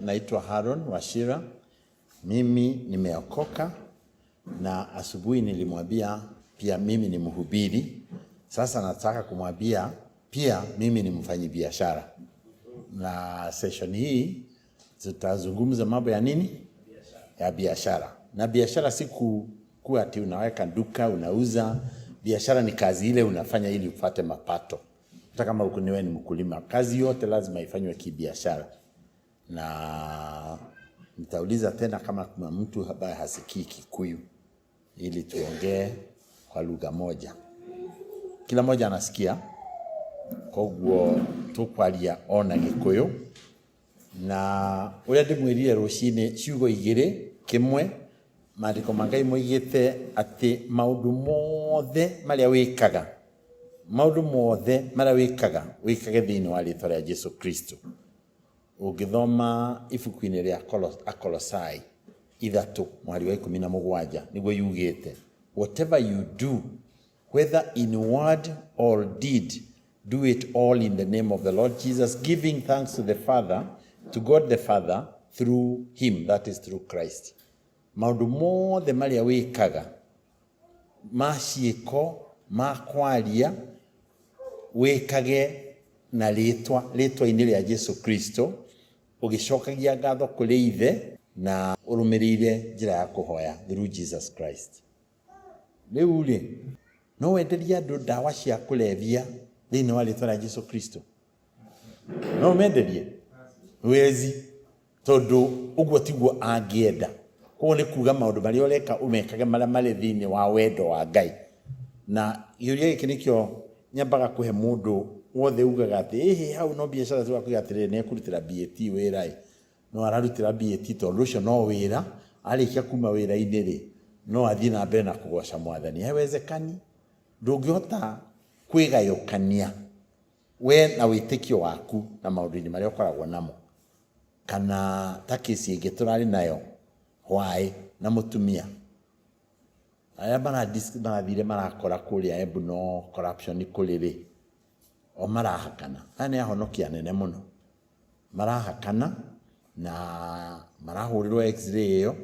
Naitwa Haron Wachira. Mimi nimeokoka na asubuhi nilimwambia pia mimi ni mhubiri. Sasa nataka kumwambia pia mimi ni mfanyibiashara, na session hii tutazungumza mambo ya nini? Ya biashara. Na biashara si kuwa ati unaweka duka unauza. Biashara ni kazi ile unafanya ili upate mapato. Hata kama uko ni wewe ni mkulima, kazi yote lazima ifanywe kibiashara. Na nitauliza tena kama kuna mtu ambaye hasikii Kikuyu ili tuongee kwa lugha moja. Kila mmoja anasikia, koguo tukwaria ona Gikuyu na uria ndimwirire rucini ciugo igiri kimwe maandiko ma Ngai moigite ati maundu mothe maria wikaga, maundu mothe maria wikaga wikage thiini wa ritwa ria Jesu Kristo. Ũngĩthoma ibuku-inĩ rĩa Akolosai 3 mũhari wa 17 nĩguo yugĩte, whatever you do, whether in word or deed, do it all in the name of the Lord Jesus, giving thanks to the Father, to God the Father, through him, that is through Christ. Maũndũ mothe marĩa wĩkaga ma ciĩko, ma kwaria, wĩkage na rĩtwa, rĩtwa-inĩ rĩa Jesu Kristo, ũgĩcokagia ngatho kũrĩ Ithe na ũrũmĩrĩire njĩra ya kũhoya through Jesus Christ. Rĩu rĩ, no wenderie andũ ndawa cia kũrebia thĩinĩ wa rĩtwa rĩa Jesu Kristo? No ũmenderie? Wezi, tondũ ũguo tiguo angĩenda. Koguo nĩ kuga maũndũ marĩa ũreka ũmekage marĩa marĩ thĩinĩ wa wendo wa Ngai. Na kĩũria gĩkĩ nĩkĩo nyambaga kũhe mũndũ wothe ugaga atĩ ĩhĩ hau no biacara tu akuga atĩrĩrĩ nĩ ekũrutĩra BAT wĩra ĩ. No ararutĩra BAT tondũ ũcio no wĩra, arĩkia kuma wĩra-inĩ rĩ, no athiĩ na mbere na kũgoca mwathani. Haiwezekani. Ndũngĩhota kwĩgayũkania we na wĩtĩkio waku na maũndũ-inĩ marĩa ũkoragwo namo. Kana ta kesi ĩngĩ tũrarĩ nayo hwaĩ na mũtumia. Arĩa marathire marakora kũrĩa Embu no corruption kũrĩ rĩ, o marahakana. Aya nĩ ahonokia anene mũno. Marahakana na marahũrĩrwo x-ray ĩyo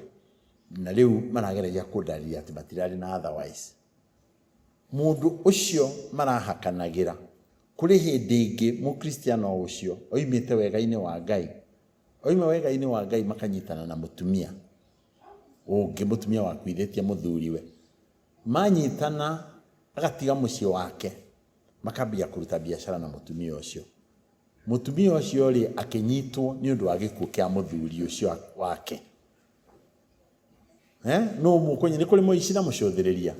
na rĩu marageragia kũndarĩria atĩ matirarĩ na otherwise. Mũndũ ũcio marahakanagĩra, kũrĩ hĩndĩ ĩngĩ mũkristiano ũcio oimĩte wega-inĩ wa Ngai. Oima wega-inĩ wa Ngai makanyitana na mũtumia ũngĩ, mũtumia wakuithĩtie mũthuriwe. Manyitana agatiga mũciĩ wake, makambia kũruta biacara na mũtumia ũcio. Mũtumia ũcio rĩ akĩnyitwo nĩ ũndũ wa gĩkuũ kĩa mũthuri ũcio wake. No mũkũnyi nĩ kũrĩ mũici na mũcũthĩrĩria.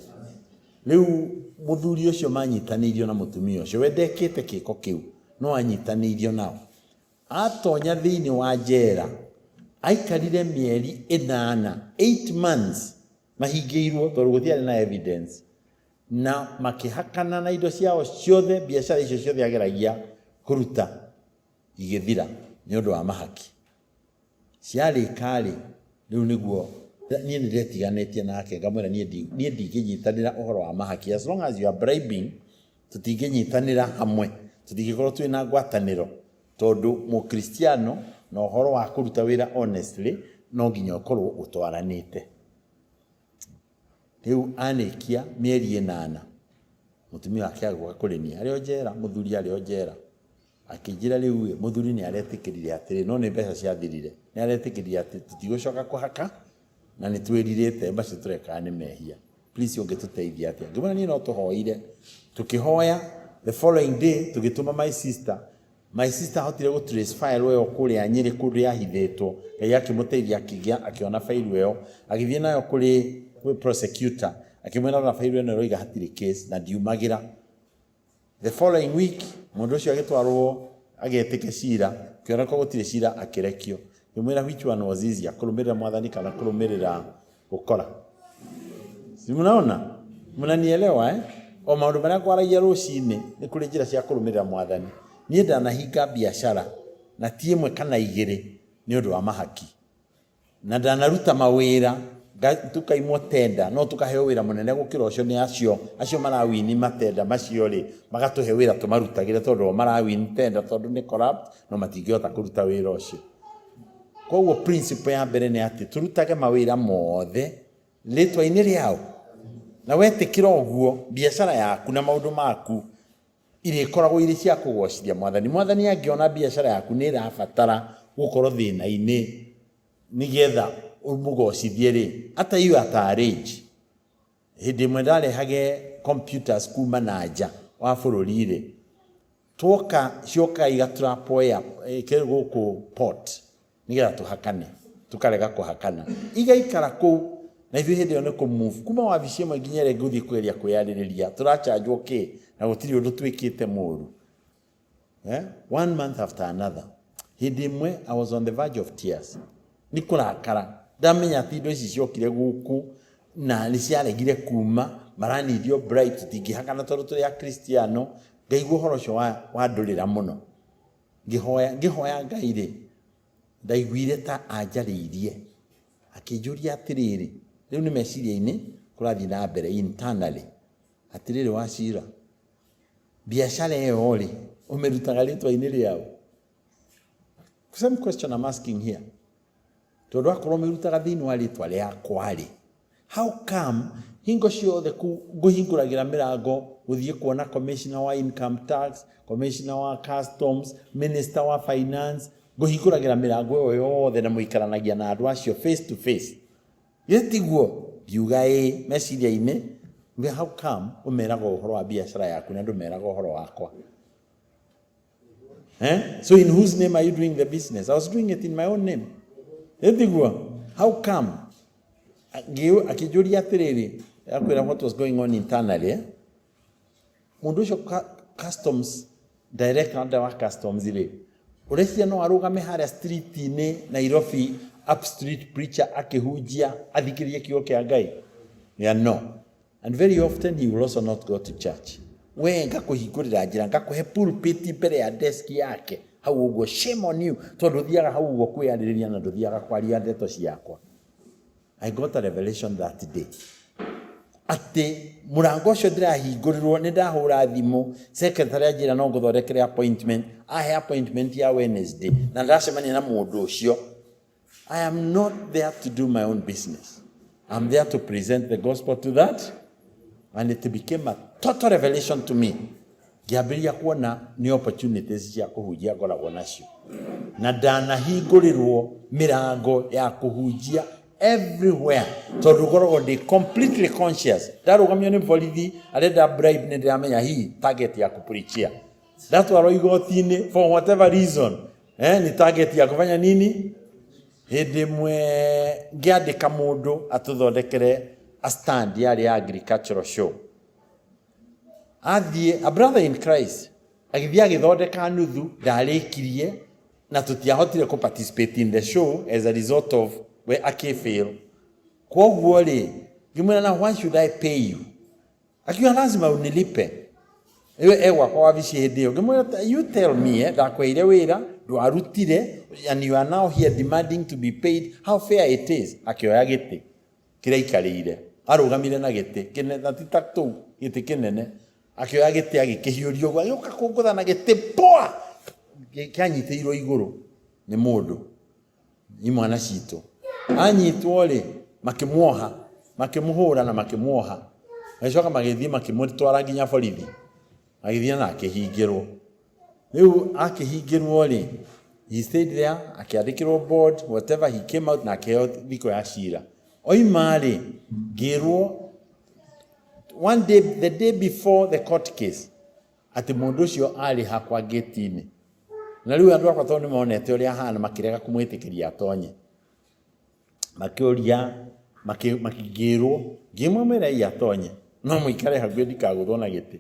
Rĩu mũthuri ũcio manyitanĩirio na mũtumia ũcio, we ndekĩte kĩko kĩu, no anyitanĩirio nao. Atonya thĩinĩ wa njera, aikarire mĩeri 8, 8 months, mahingĩirwo tondũ gũtiarĩ na evidence. Na makĩhakana na indo ciao ciothe, biacara icio ciothe ageragia kũruta igĩthira nĩ ũndũ wa mahaki. Ciarĩka rĩ, rĩu nĩguo niĩ nĩ ndetiganĩtie nake ngamwĩra niĩ ndingĩnyitanĩra ũhoro wa mahaki. As long as you are bribing, tũtingĩnyitanĩra hamwe, tũtingĩkorwo twĩna ngwatanĩro, tondũ mũkristiano na ũhoro wa kũruta wĩra honestly no nginya ũkorwo ũtwaranĩte. Rĩu anĩkia mĩeri 8, mũtumia wake agĩũka kũrĩ niĩ, arĩ o njera, mũthuri arĩ o njera. Akĩnjĩra rĩu ĩ, mũthuri nĩ aretĩkĩrire atĩrĩ, no nĩ mbeca ciathirire, nĩ aretĩkĩrire atĩ tũtigũcoka kũhaka na nĩ twĩrirĩte macio tũrekaga nĩ mehia. Please ũngĩtũteithia atĩa? Ngĩmwĩra niĩ no tũhoire. Tũkĩhoya, the following day tũgĩtũma my sister. My sister ahotire gũ trace file ĩyo kũrĩa Nyĩrĩ kũndũ yahithĩtwo. Ngai akĩmũteithia akĩgĩa akĩona file ĩyo, agĩthiĩ nayo kũrĩ prosecutor, akĩmwĩra rora file ĩno ĩroiga hatirĩ case na ndiumagĩra. The following week mũndũ ũcio agĩtwarwo agetĩke cira, kĩoneka gũtirĩ cira akĩrekio. Ngĩmwĩra which one was easier, kũrũmĩrĩra mwathani kana kũrũmĩrĩra gũkora? Si mnaona? Mnanielewa eh? O maũndũ marĩa ngwaragia rũcinĩ nĩ kũrĩ njĩra cia kũrũmĩrĩra mwathani. Niĩ ndanahinga biacara na ti ĩmwe kana igĩrĩ nĩ ũndũ wa mahaki. Na ndanaruta mawĩra tukaimwo tenda no tukaheo wĩra mũnene gũkĩra ũcio nĩ acio acio marawini matenda macio rĩ magatũhe wĩra tũmarutagĩre tondũ o marawini tenda tondũ nĩ corrupt no matingĩhota kũruta wĩra ũcio. Koguo principle ya mbere nĩ atĩ tũrutage mawĩra mothe rĩtwa-inĩ rĩao. Na wetĩkĩra ũguo, biacara yaku na maũndũ maku irĩkoragwo irĩ cia kũgocithia Mwathani. Mwathani angĩona biacara yaku nĩ ĩrabatara gũkorwo thĩna-inĩ nĩgetha ũmũgocithie rĩ, hata you at our age, hĩndĩ ĩmwe ndarehage computers kuma na nja wa bũrũri rĩ, twoka cioka igatrapwo gũkũ port nĩgetha tũhakane, tũkarega kũhakana, igaikara kũu na ithuĩ hĩndĩ ĩyo nĩ kũ move kuma wabici ĩmwe nginya ĩrĩa ĩngĩ gũthiĩ kũgeria kwĩyarĩrĩria, tũrachanjwo kĩ na gũtirĩ ũndũ twĩkĩte mũru. Eh? One month after another. Hĩndĩ ĩmwe I was on the verge of tears. Nĩ kũrakara. Ndamenya atĩ indo ici ciokire gũkũ na nĩ ciaregire kuma, maranithio bribe, tũtingĩhakana tondũ tũrĩ Akristiano. Ngaigua ũhoro ũcio wandũrĩra mũno. Ngĩhoya, ngĩhoya Ngai rĩ, ndaiguire ta anjarĩirie. Akĩnjũria atĩrĩrĩ, rĩu nĩ meciria-inĩ kũrathiĩ na mbere internally. Atĩrĩrĩ Wachira, biacara ĩyo rĩ, ũmĩrutaga rĩtwa-inĩ rĩao? Same question I'm asking here. Tondũ akorwo ũmĩrutaga thĩinĩ wa rĩtwa rĩakwa rĩ, how come hingo ciothe ngũhingũragĩra mĩrango gũthiĩ kuona commissioner wa income tax, commissioner wa customs, minister wa finance, ngũhingũragĩra mĩrango ĩyo yothe na mũikaranagia na andũ acio face to face. Githĩ tiguo? Ngiuga ĩĩ meciria-inĩ, how come ũmeraga ũhoro wa biacara yaku na ndũmeraga ũhoro wakwa? Eh? So in whose name are you doing the business? I was doing it in my own name. Githĩ tiguo? How come? Akĩnjũria atĩrĩrĩ, akwĩra what was going on internally, eh? Mũndũ ũcio customs director wa customs rĩ, ũreciria no arũgame harĩa street-inĩ Nairobi up street preacher akĩhunjia athikĩrĩrie kiugo kĩa Ngai? Yeah, no. And very often he will also not go to church. We ngakũhingũrĩra njĩra, ngakũhe pulpit mbere ya desk yake hau ũguo, shame on you, tondũ ũthiaga hau ũguo kwĩyarĩrĩria na ndũthiaga kwaria ndeto ciakwa. I got a revelation that day. Atĩ mũrango ũcio ndĩrahingũrĩrwo, nĩ ndahũra thimũ, secretary anjĩra no ngũthondekere appointment, ahe appointment ya Wednesday, na ndacemania na mũndũ ũcio. I am not there to do my own business. I'm there to present the gospel to that. And it became a total revelation to me. Ngĩambĩrĩria kuona nĩ opportunities cia kũhunjia ngoragwo nacio. Na ndanahingũrĩrwo mĩrango ya kũhunjia everywhere tondũ ngoragwo ndĩ completely conscious. Ndarũgamio nĩ borithi arenda bribe, nĩ ndĩramenya hii target ya kũpreachia. Ndatwarwo igoti-inĩ for whatever reason, ni target ya kufanya nini. Hĩndĩ ĩmwe ngĩandĩka mũndũ atũthondekere a stand yarĩ ya agricultural show, athiĩ, a brother in Christ, agĩthiĩ agĩthondeka nuthu, ndarĩkirie na tũtiahotire kũ participate in the show as a result of we akĩfail. Koguo rĩ, ngĩmwĩra, "Na why should I pay you?" Akiuga, "Lazima unilipe." Ĩyo egwakwa wabici hĩndĩ ĩyo. Ngĩmwĩra, "You tell me, ndakweire wĩra ndwarutire and you are now here demanding to be paid. How fair it is?" Akĩoya gĩtĩ kĩrĩa aikarĩire, arũgamire na gĩtĩ kĩnene, na ti ta tũu, gĩtĩ kĩnene, akĩoya gĩtĩ agĩkĩhiũria ũguo, agĩũka kũngũtha na gĩtĩ poa, kĩanyitĩirwo igũrũ nĩ mũndũ imwana citũ. Anyitwo rĩ, makĩmuoha, makĩmũhũra na makĩmuoha, magĩcoka magĩthiĩ makĩmũtwara nginya borithi, agĩthiĩ na akĩhingĩrwo. Rĩu akĩhingĩrwo rĩ, he stayed there, akĩandĩkĩrwo board, whatever, he came out na akĩheo thikũ ya cira. Oima rĩ, ngĩrwo one day, the day before the court case, atĩ mũndũ ũcio arĩ hakwa gate-inĩ. Na rĩu andũ akwa tondũ nĩ monete ũrĩa ahana, makĩrega kũmwĩtĩkĩria atonye. Makĩũria, makĩngĩrwo, ngĩmwĩra ii atonye, no mũikare hakuhĩ ndikagũthwo na gĩtĩ.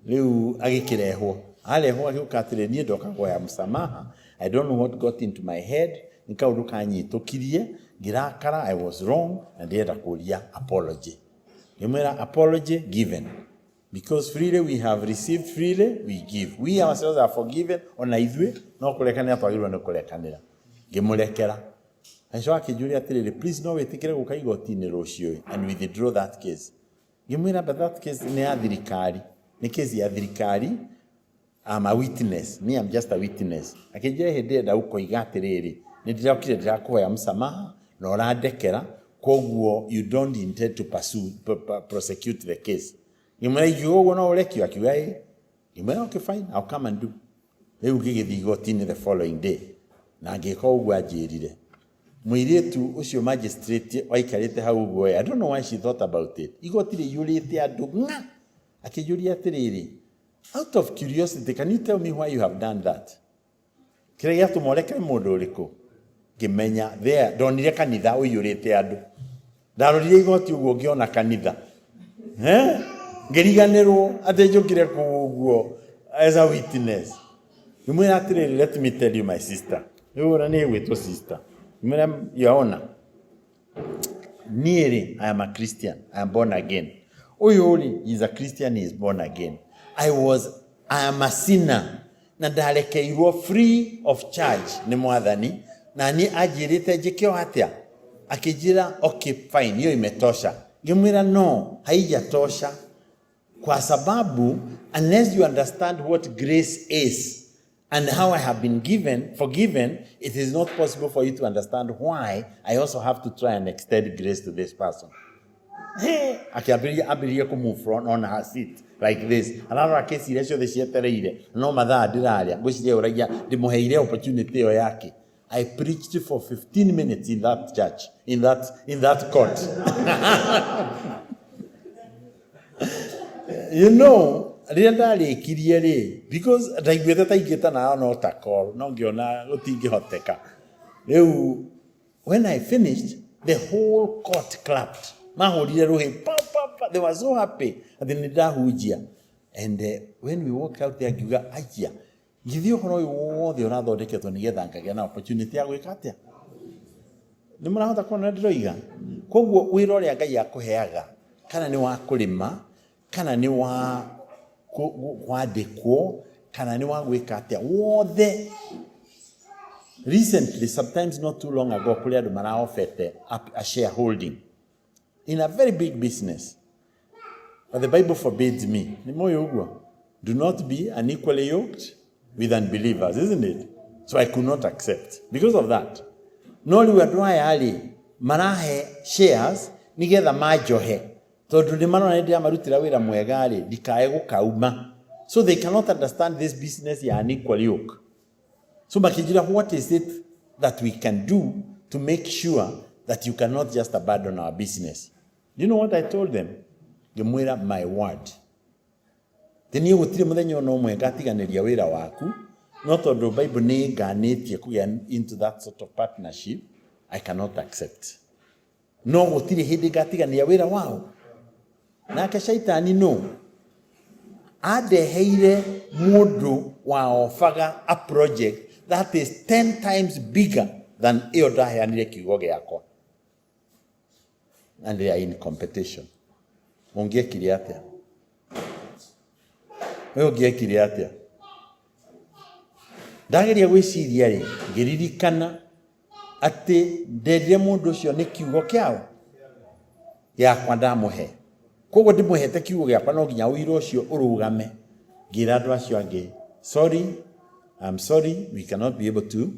Rĩu agĩkĩrehwo, arehwo agĩũka atĩrĩ, "Niĩ ndoka kuhoya msamaha. I don't know what got into my head, nĩ kaũndũ kanyitũkirie, ngĩrakara, I was wrong na ndĩrenda kũria apology." Ngĩmwĩra, "Apology given. Because freely we have received, freely we give. We ourselves are forgiven, ona ithuĩ no kũrekanĩra twagĩrĩirwo nĩ kũrekanĩra." Ngĩmũrekera. Agĩcoka akĩnjũria atĩrĩrĩ, "Please, no wĩtĩkĩre gũka igoti-inĩ rũciũ and withdraw that case?" Ngĩmwĩra, "But that case nĩ ya thirikari, nĩ case ya thirikari. I'm a witness. Me, I'm just a witness." Akĩnjĩra, "Hĩndĩ ĩyo ndaukoiga atĩrĩrĩ, Nĩ ndĩrokire ndĩrakũhoya msamaha na ũrandekera, koguo you don't intend to pursue, prosecute the case. Ngĩmwĩra ingiuga ũguo no ũrekio? Akiuga ĩĩ. Ngĩmwĩra okay fine, I'll come and do. Rĩu ngĩgĩthiĩ igoti-inĩ the following day na ngĩka ũguo anjĩrire. Mũirĩtu ũcio magistrate waikarĩte hau ũguo, I don't know why she thought about it. Igoti rĩiyũrĩte andũ ng'a. Akĩnjũria atĩrĩrĩ, out of curiosity, can you tell me why you have done that? Kĩrĩa gĩatũma ũrekere mũndũ ũrĩkũ? Ngĩmenya there, ndonire kanitha ũiyũrĩte andũ. Ndarorire igoti ũguo ngĩona kanitha. Eh? Ngĩriganĩrwo atĩ njũkire kũu ũguo as a witness. Ngĩmwĩra atĩrĩrĩ, let me tell you my sister. Rĩu ona nĩ ĩgwĩtwo sister. Ngĩmwĩra your honor, niĩ rĩ, I am a Christian, I am born again. Ũyũ rĩ, he is a Christian, he is born again. I was, I am a sinner na ndarekeirwo free of charge nĩ Mwathani, na niĩ anjĩrĩte njĩke o atĩa? Akĩnjĩra okay fine, hiyo imetosha. Ngĩmwĩra no, haijatosha kwa sababu unless you understand what grace is and how I have been given, forgiven, it is not possible for you to understand why I also have to try and extend grace to this person. Hey, akĩambĩrĩria ambĩrĩria kũ move from on her seat like this, ararora kesi iria ciothe cietereire no mathaa ndĩrarĩa ngwĩciria ũragia ndĩmũheire opportunity ĩyo yake. I preached for 15 minutes in that church, in that court. Rĩrĩa ndarĩkirie rĩ, because ndaiguĩte ta ingĩta nayo no ta call, no ngĩona gũtingĩhoteka. Rĩu when I finished, the whole court clapped. Mahũrire rũhĩ pa pa pa. They were so happy atĩ nĩ ndahunjia. And when we walked out there, ngiuga aiya, githĩ ũhoro ũyũ wothe ũrathondeketwo nĩgetha ngagĩa na opportunity ya gwĩka atĩa? Nĩ mũrahota kuona ũrĩa ndĩroiga? Koguo wĩra ũrĩa Ngai akũheaga, kana nĩ wa kũrĩma, kana nĩ wa kwandĩkwo, kana nĩ wa gwĩka atĩa wothe. Recently, sometimes not too long ago, kũrĩ andũ maraofete a shareholding in a very big business. But the Bible forbids me. Nĩ mũĩ ũguo? Do not be unequally yoked with unbelievers, isn't it? So I could not accept because of that. No rĩu andũ aya rĩ, marahe shares nĩgetha manjohe, tondũ nĩ marona nĩ ndĩramarutĩra wĩra mwega rĩ, ndikae gũkauma. So they cannot understand this business ya unequal yoke. So makĩnjĩra, what is it that we can do to make sure that you cannot just abandon our business? Do you know what I told them? Ngĩmwĩra my word. Thĩ niĩ gũtirĩ mũthenya ona ũmwe ngatiganĩria wĩra waku, no tondũ Bible nĩ ĩnganĩtie kũgĩa into that sort of partnership, I cannot accept. No gũtirĩ hĩndĩ ngatiganĩria wĩra wao. Nake shaitani no andeheire mũndũ waobaga a project that is 10 times bigger than ĩyo ndaheanire kiugo gĩakwa, and they are in competition. Ũngĩekire atĩa? We ũngĩekire atĩa? Ndageria gwĩciria rĩ, ngĩririkana atĩ nderire mũndũ ũcio nĩ kiugo kĩao gĩakwa ndamũhe, koguo ndĩmũhete kiugo gĩakwa, no nginya ũira ũcio ũrũgame. Ngĩra andũ acio angĩ, sorry, I'm sorry, we cannot be able to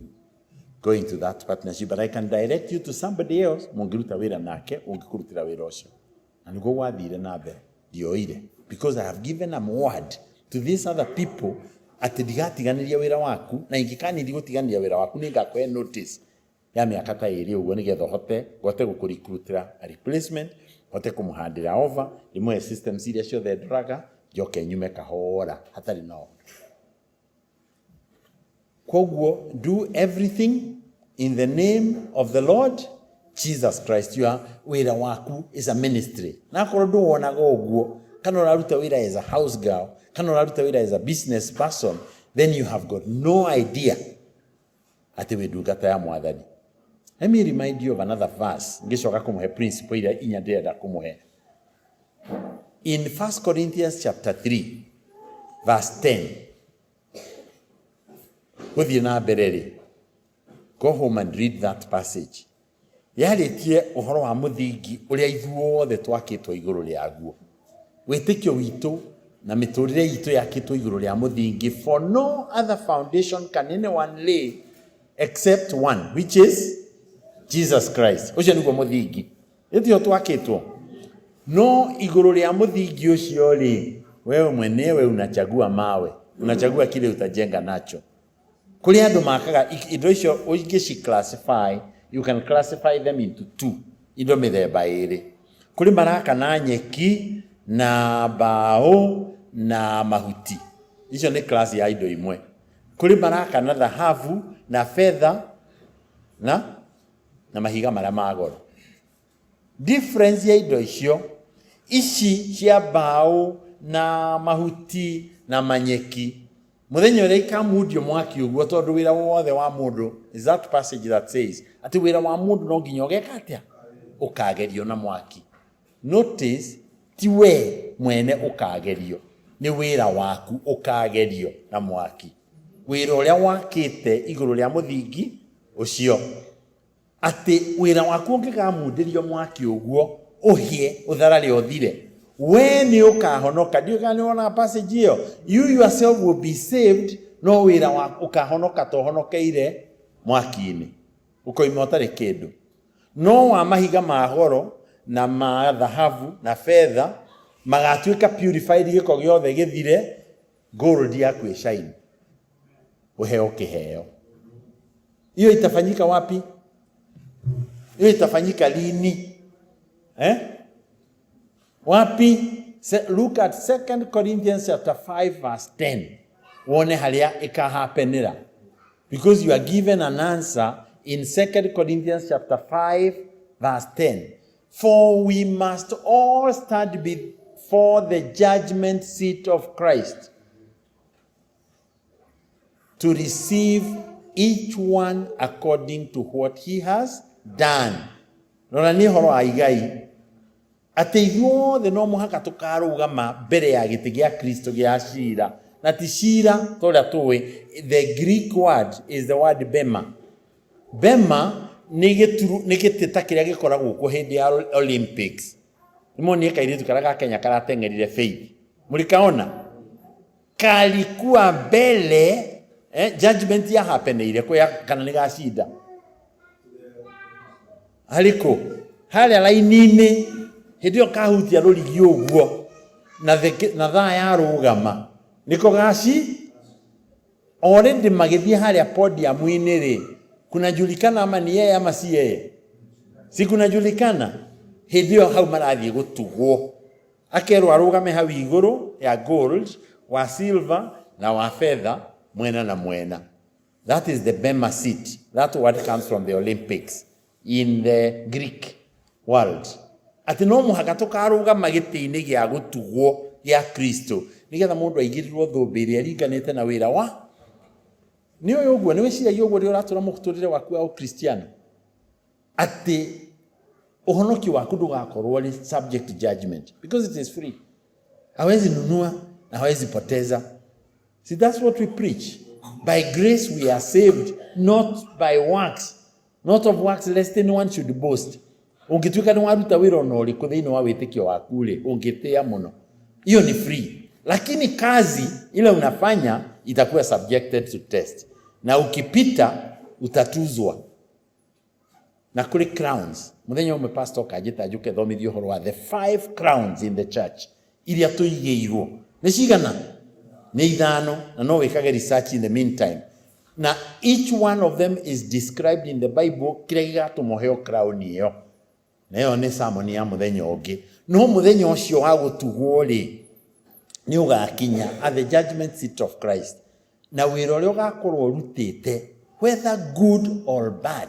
go into that partnership, but I can direct you to somebody else mũngĩruta wĩra nake, ũngĩkũrutĩra wĩra ũcio. Na nĩguo gwathire na mbere. Ndioire because I have given a word to these other people atĩ ndigatiganĩria wĩra waku, na ingĩkanindi gũtiganĩria wĩra waku, nĩ ngakũhe notice ya mĩaka ta 2 ũguo, nĩgetha ũhote ngote gũkũrecruitĩra a replacement, hote kũmũhandĩra over, ndĩmũhe systems iria ciothe ndoraga, njoke nyume kahora hatarĩ na ũndũ. Koguo do everything in the name of the Lord Jesus Christ. Your wĩra waku is a ministry, na akorwo ndũwonaga ũguo, kana ũraruta wĩra as a house girl, kana ũraruta wĩra as a business person, then you have got no idea atĩ wĩ ndungata ya Mwathani. Let me remind you of another verse, ngĩcoka kũmũhe principle iria inya ndĩrenda kũmũhe. In 1 Corinthians chapter 3 verse 10 gũthiĩ na mbere rĩ, go home and read that passage. Yarĩtie ũhoro wa mũthingi ũrĩa ithuothe twakĩtwo igũrũ rĩaguo. Wĩtĩkio witũ na mĩtũrĩre itũ yakĩtwo igũrũ rĩa mũthingi, for no other foundation can anyone lay. Except one, which is Jesus Christ. Ũcio nĩguo mũthingi. Ĩtio twakĩtwo. No igũrũ rĩa mũthingi ũcio rĩ, wewe mwenyewe unachagua mawe, unachagua kile utajenga nacho. Kũrĩ andũ makaga indo icio ũngĩci classify, you can classify them into two, indo mĩthemba ĩrĩ. Kũrĩ maraka na nyeki na mbaũ na mahuti, icio nĩ class ya indo imwe. Kũrĩ maraka na thahabu na betha na mahiga marĩa ma goro. Difference ya indo icio, ici cia mbaũ na mahuti na manyeki, mũthenya ũrĩa ikamundio mwaki ũguo, tondũ wĩra wothe wa mũndũ, is that passage that says atĩ wĩra wa mũndũ no nginya ũgeka atĩa? Ũkagerio na mwaki. Notice, ti we mwene ũkagerio, nĩ wĩra waku ũkagerio na mwaki. Wĩra ũrĩa wakĩte igũrũ rĩa mũthingi ũcio, atĩ wĩra waku ũngĩkamundĩrio mwaki ũguo ũhĩe ũtharare ũthire, we nĩ ũkahonoka. Ndiũĩ kana nĩ wonaga passage ĩyo. You yourself will be saved, no wĩra waku ũkahonoka ta ũhonokeire mwaki-inĩ, ũkoima ũtarĩ kĩndũ. No wa mahiga ma goro na ma thahabu na betha magatuĩka purified, gĩko gĩothe gĩthire, gold yaku ĩshine, ũheo kĩheo. Hiyo itafanyika wapi? Hiyo itafanyika lini? Eh? Wapi? Look at 2 Corinthians chapter 5 verse 10. Wone haria ikahapenera. Because you are given an answer in 2 Corinthians chapter 5 verse 10. For we must all stand before the judgment seat of Christ to receive each one according to what he has done. Rora nĩ ũhoro wa igai atĩ ithuothe no mũhaka tũkarũgama mbere ya gĩtĩ gĩa Kristo gĩa cira, na ti cira ta ũrĩa tũĩ. The Greek word is the word bema. Bema nĩ gĩturu, nĩ gĩtĩ ta kĩrĩa gĩkoragwo kuo hĩndĩ ya Olympics. Nĩmonire kairĩtu karĩa ga Kenya karateng'erire Faith, mũrikaona kalikuwa mbele, judgment ya hapeneire kũ ya kana nĩ gacinda harĩkũ harĩa raini-inĩ. Hĩndĩ ĩyo kahutia rũrigi ũguo na thaa yarũgama nĩko gaci already magĩthiĩ harĩa podium-inĩ rĩ, kunajulikana ama ni yeye ama si yeye, si kunajulikana. Hĩndĩ ĩyo hau marathiĩ gũtugwo, akerwo arũgame hau igũrũ ya gold, wa silver na wa fedha, mwena na mwena. That is the bema seat. That word comes from the Olympics in the Greek world, atĩ no mũhaka tũkarũgama gĩtĩ-inĩ gĩa gũtugwo gĩa Kristo nĩgetha mũndũ aigĩrĩrwo thũmbĩ ĩrĩa ĩringanĩte na wĩra wa nĩ ũyũ. Ũguo nĩ wĩciragia ũguo rĩrĩa ũratũra mũtũrĩre waku wa ũkristiano, atĩ ũhonokio waku ndũgakorwo ũrĩ subject to judgment, because it is free, hawezi nunua na hawezi poteza. See, that's what we preach. By grace we are saved, not by works, not of works, lest anyone should boast. Ũngĩtuĩka nĩ waruta wĩra ona ũrĩkũ thĩinĩ wa wĩtĩkio waku rĩ, ũngĩtĩa mũno, hiyo ni free, lakini kazi ile unafanya itakuwa subjected to test, na ukipita utatuzwa na kũrĩ crowns. Mũthenya ũmwe pastor kanjĩta njũke thomithie ũhoro wa the five crowns in the church iria tũigĩirwo. Nĩ cigana? Nĩ ithano. Na no wĩkage research in the meantime, na each one of them is described in the Bible, kĩrĩa gĩgatũma ũheo crown ĩyo. Na ĩyo nĩ sermon ya mũthenya ũngĩ. No mũthenya ũcio wa gũtugwo rĩ, nĩ ũgakinya at the judgment seat of Christ, na wĩra ũrĩa ũgakorwo ũrutĩte, whether good or bad,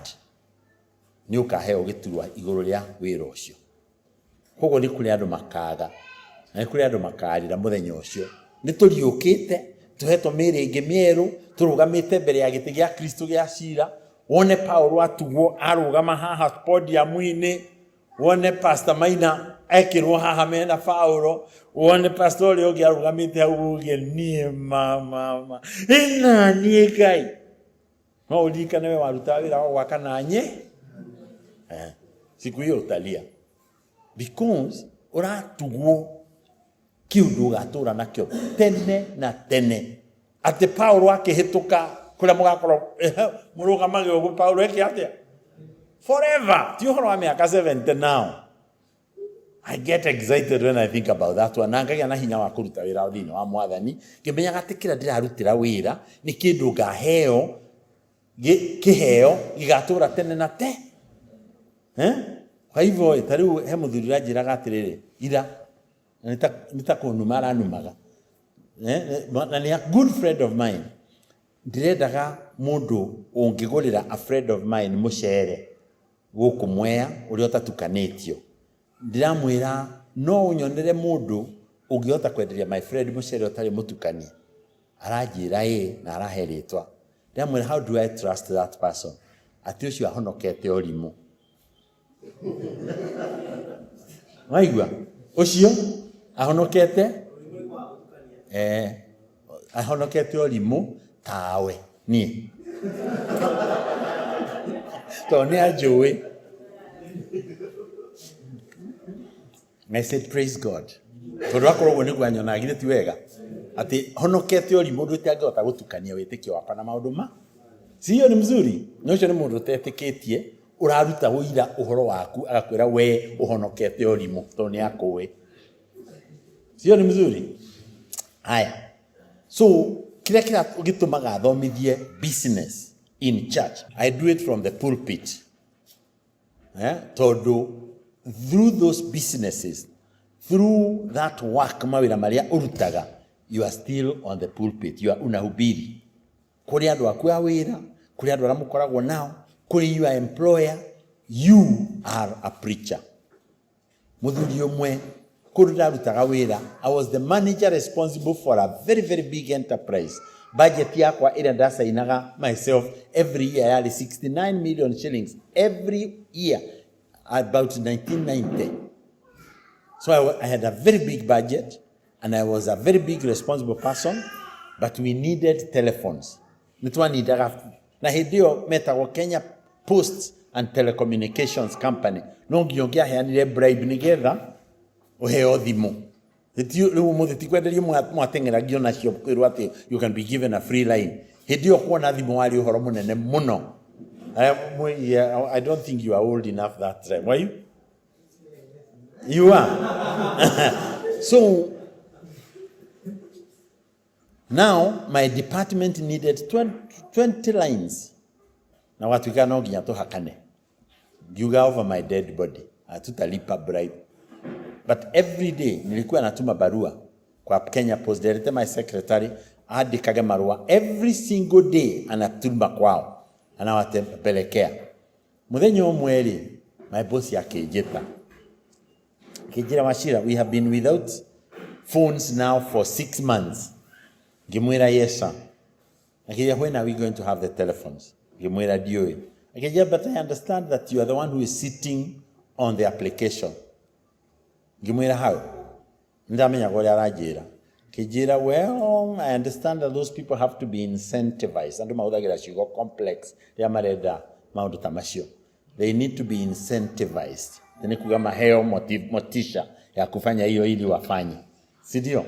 nĩ ũkaheo gĩturwa igũrũ rĩa wĩra ũcio. Koguo nĩ kũrĩ andũ makaga na nĩ kũrĩ andũ makarĩra mũthenya ũcio. Nĩ tũriũkĩte, tũhetwo mĩĩrĩ ĩngĩ mĩerũ, tũrũgamĩte mbere ya gĩtĩ gĩa Kristo gĩa cira. Wone Paulo atugwo arũgama haha podium-inĩ, wone Pastor Maina ekĩrwo haha mena Paulo, wone pastor ũrĩa ũngĩ arũgamĩte hau, uge niĩ mama ĩna niĩ Ngai. No ũririkane we warutaga wĩra wa gwaka na nye, siku hiyo utalia because ũratugwo kĩũndũ ũgatũra nakĩo tene na tene. Atĩ Paulo akĩhĩtũka Kũrĩa mũgakorwo mũrũgamage ũguo Paulo eke atĩa? Forever. Ti ũhoro wa mĩaka 70 now. I get excited when I think about that one. Na ngagĩa na hinya wa kũruta wĩra thĩinĩ wa mwathani ngĩmenyaga atĩ kĩrĩa ndĩrarutĩra wĩra nĩ kĩndũ ngaheo kĩheo gĩgatũra tene na te. Eh? Kwa hivyo ta rĩu he mũthuri ũranjĩraga atĩrĩrĩ ira na nĩ ta kũnuma aranumaga. Eh? Na nĩ a good friend of mine. Ndĩrendaga mũndũ ũngĩgũrĩra a friend of mine mũcere gũkũ Mwea ũrĩa ũtatukanĩtio. Ndĩramwĩra no ũnyonere mũndũ ũngĩhota kwenderia my friend mũcere ũtarĩ mũtukanie. Aranjĩra ĩĩ na arahe rĩtwa. Ndĩramwĩra how do I trust that person? Atĩ ũcio ahonokete ũrimũ. Waigua? Ũcio ahonokete eh, ahonokete ũrimũ tawe niĩ tondũ nĩ anjũĩ. I said praise God. Tondũ akorwo ũguo nĩguo anyonaga githĩ ti wega atĩ honokete ũrimũ ũndũ itangĩhota gũtukania wĩtĩkio wakwa na maũndũ ma si hiyo ni mzuri na ũcio nĩ mũndũ ũtetĩkĩtie ũraruta ũira ũhoro waku agakwĩra we ũhonokete ũrimũ tondũ nĩ akũĩ. Sio ni mzuri? Haya. So kĩrĩa gĩtũmaga thomithie business in church, I do it from the pulpit. Eh? Tondũ through those businesses, through that work mawĩra marĩa ũrutaga, you are still on the pulpit. You are unahubiri. Kũrĩ andũ aku a wĩra, kũrĩ andũ arĩa mũkoragwo nao, kũrĩ your employer, you are a preacher. Mũthuri ũmwe kũndũ ndarutaga wĩra, I was the manager responsible for a very very big enterprise. Budget yakwa ĩrĩa ndacainaga myself every year yarĩ 69 million shillings every year about 1990. So I had a very big budget and I was a very big responsible person, but we needed telephones. Nĩtwanindaga na hĩndĩ ĩyo metagwo Kenya Posts and Telecommunications Company. No nginya ũngĩaheanire bribe nĩgetha ũheo thimũ. Rĩu ũmũthĩ ti kwenderio mwateng'eragio nacio kwĩrwo atĩ you can be given a free line. Hĩndĩ ĩyo kuona thimũ warĩ ũhoro mũnene mũno. I don't think you are old enough that time. Were you? You are. So now my department needed 20 lines. Na watuĩka no nginya tũhakane. Ngiuga over my dead body. Hatutalipa bribe. But every day nilikuwa natuma barua kwa Kenya Post. Nderete my secretary andĩkage marũa every single day anatuma kwao anawatembelekea. Mũthenya ũmwe rĩ, my boss akĩnjĩta akĩnjĩra, Wachira, we have been without phones now for 6 months. Ngĩmwĩra yes sir. Akĩnjĩra, when are we going to have the telephones? Ngĩmwĩra ndiũĩ. Akĩnjĩra, but I understand that you are the one who is sitting on the application. Ngĩmwĩra how? Nĩndamenyaga ũrĩa aranjĩra. Akĩnjĩra, well, I understand that those people have to be incentivized. Andũ mahũthagĩra ciugo complex rĩrĩa marenda maũndũ ta macio. They need to be incentivized. Nĩ kuga maheo motisha ya kufanya hiyo ili wafanye. Si ndio?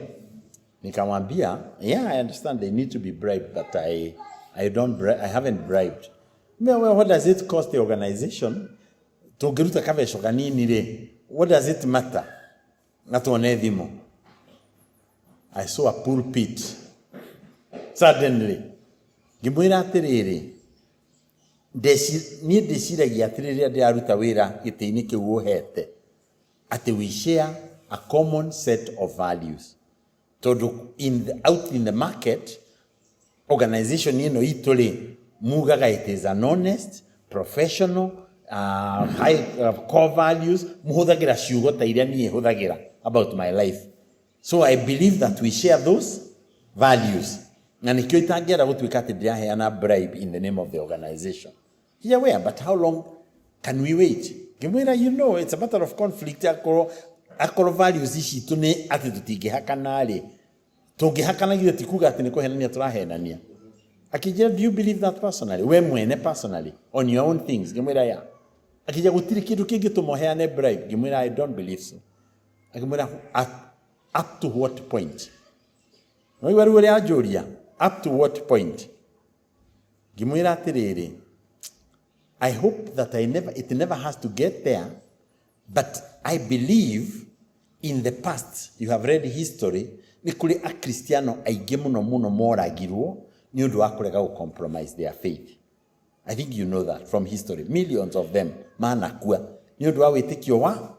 Nikamwambia, yeah, I understand they need to be bribed, but I don't I haven't bribed. Well, what does it cost the organization? Tũngĩruta kabeco kanini rĩ, what does it matter? Na tuone thimũ. I saw a pulpit. Suddenly. Ngĩmwĩra atĩrĩrĩ, niĩ ndĩciragia atĩrĩrĩ rĩrĩa ndĩraruta wĩra gĩtĩ-inĩ kĩu ũhete, atĩ we share a common set of values. Tondũ out in the market, organization ĩno itũ rĩ, mugaga it is an honest, professional, high core values, mũhũthagĩra ciugo ta iria niĩ hũthagĩra about my life. So I believe that we share those values. Na nĩkĩo itangĩenda gũtuĩka atĩ ndĩraheana bribe in the name of the organization. Here we are, but how long can we wait? Ngĩmwĩra, you know, it's a matter of conflict. Akorwo values ici itũ nĩ atĩ tũtingĩhakana rĩ, tũngĩhakana githĩ ti kuga atĩ nĩ kũhenania tũrahenania. Akĩnjĩra, do you believe that personally? We mwene personally, on your own things. Ngĩmwĩra, yeah. Akĩnjĩra, gũtirĩ kĩndũ kĩngĩtũma ũheane bribe. Ngĩmwĩra, I don't believe so. Akĩmwĩra, up to what point? Waigua rĩu ũrĩa anjũria, up to what point? Ngĩmwĩra atĩrĩrĩ, I hope that I never, it never has to get there, but I believe in the past, you have read history, nĩ kũrĩ Akristiano aingĩ mũno mũno moragirwo nĩ ũndũ wa kũrega gũ compromise their faith. I think you know that from history. Millions of them manakua nĩ ũndũ wa wĩtĩkio wa.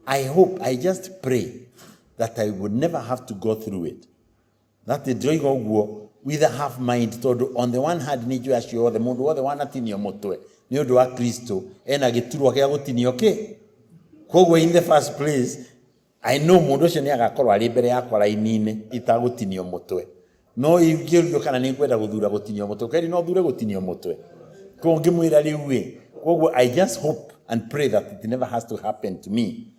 I hope, I just pray that I would never have to go through it. That ndĩroiga ũguo with a half mind, tondũ on the one hand nĩ njũĩ acio othe, mũndũ wothe wanatinio mũtwe nĩ ũndũ wa Kristo ena gĩturwa gĩa gũtinio kĩ. Koguo in the first place I know mũndũ ũcio nĩ agakorwo arĩ mbere yakwa raini-inĩ itagũtinio mũtwe. No ingĩũrio kana nĩ ngwenda gũthura gũtinio mũtwe, kweri no thure gũtinio mũtwe. Koguo ngĩmwĩra rĩu ĩ, koguo I just hope and pray that it never has to happen to me.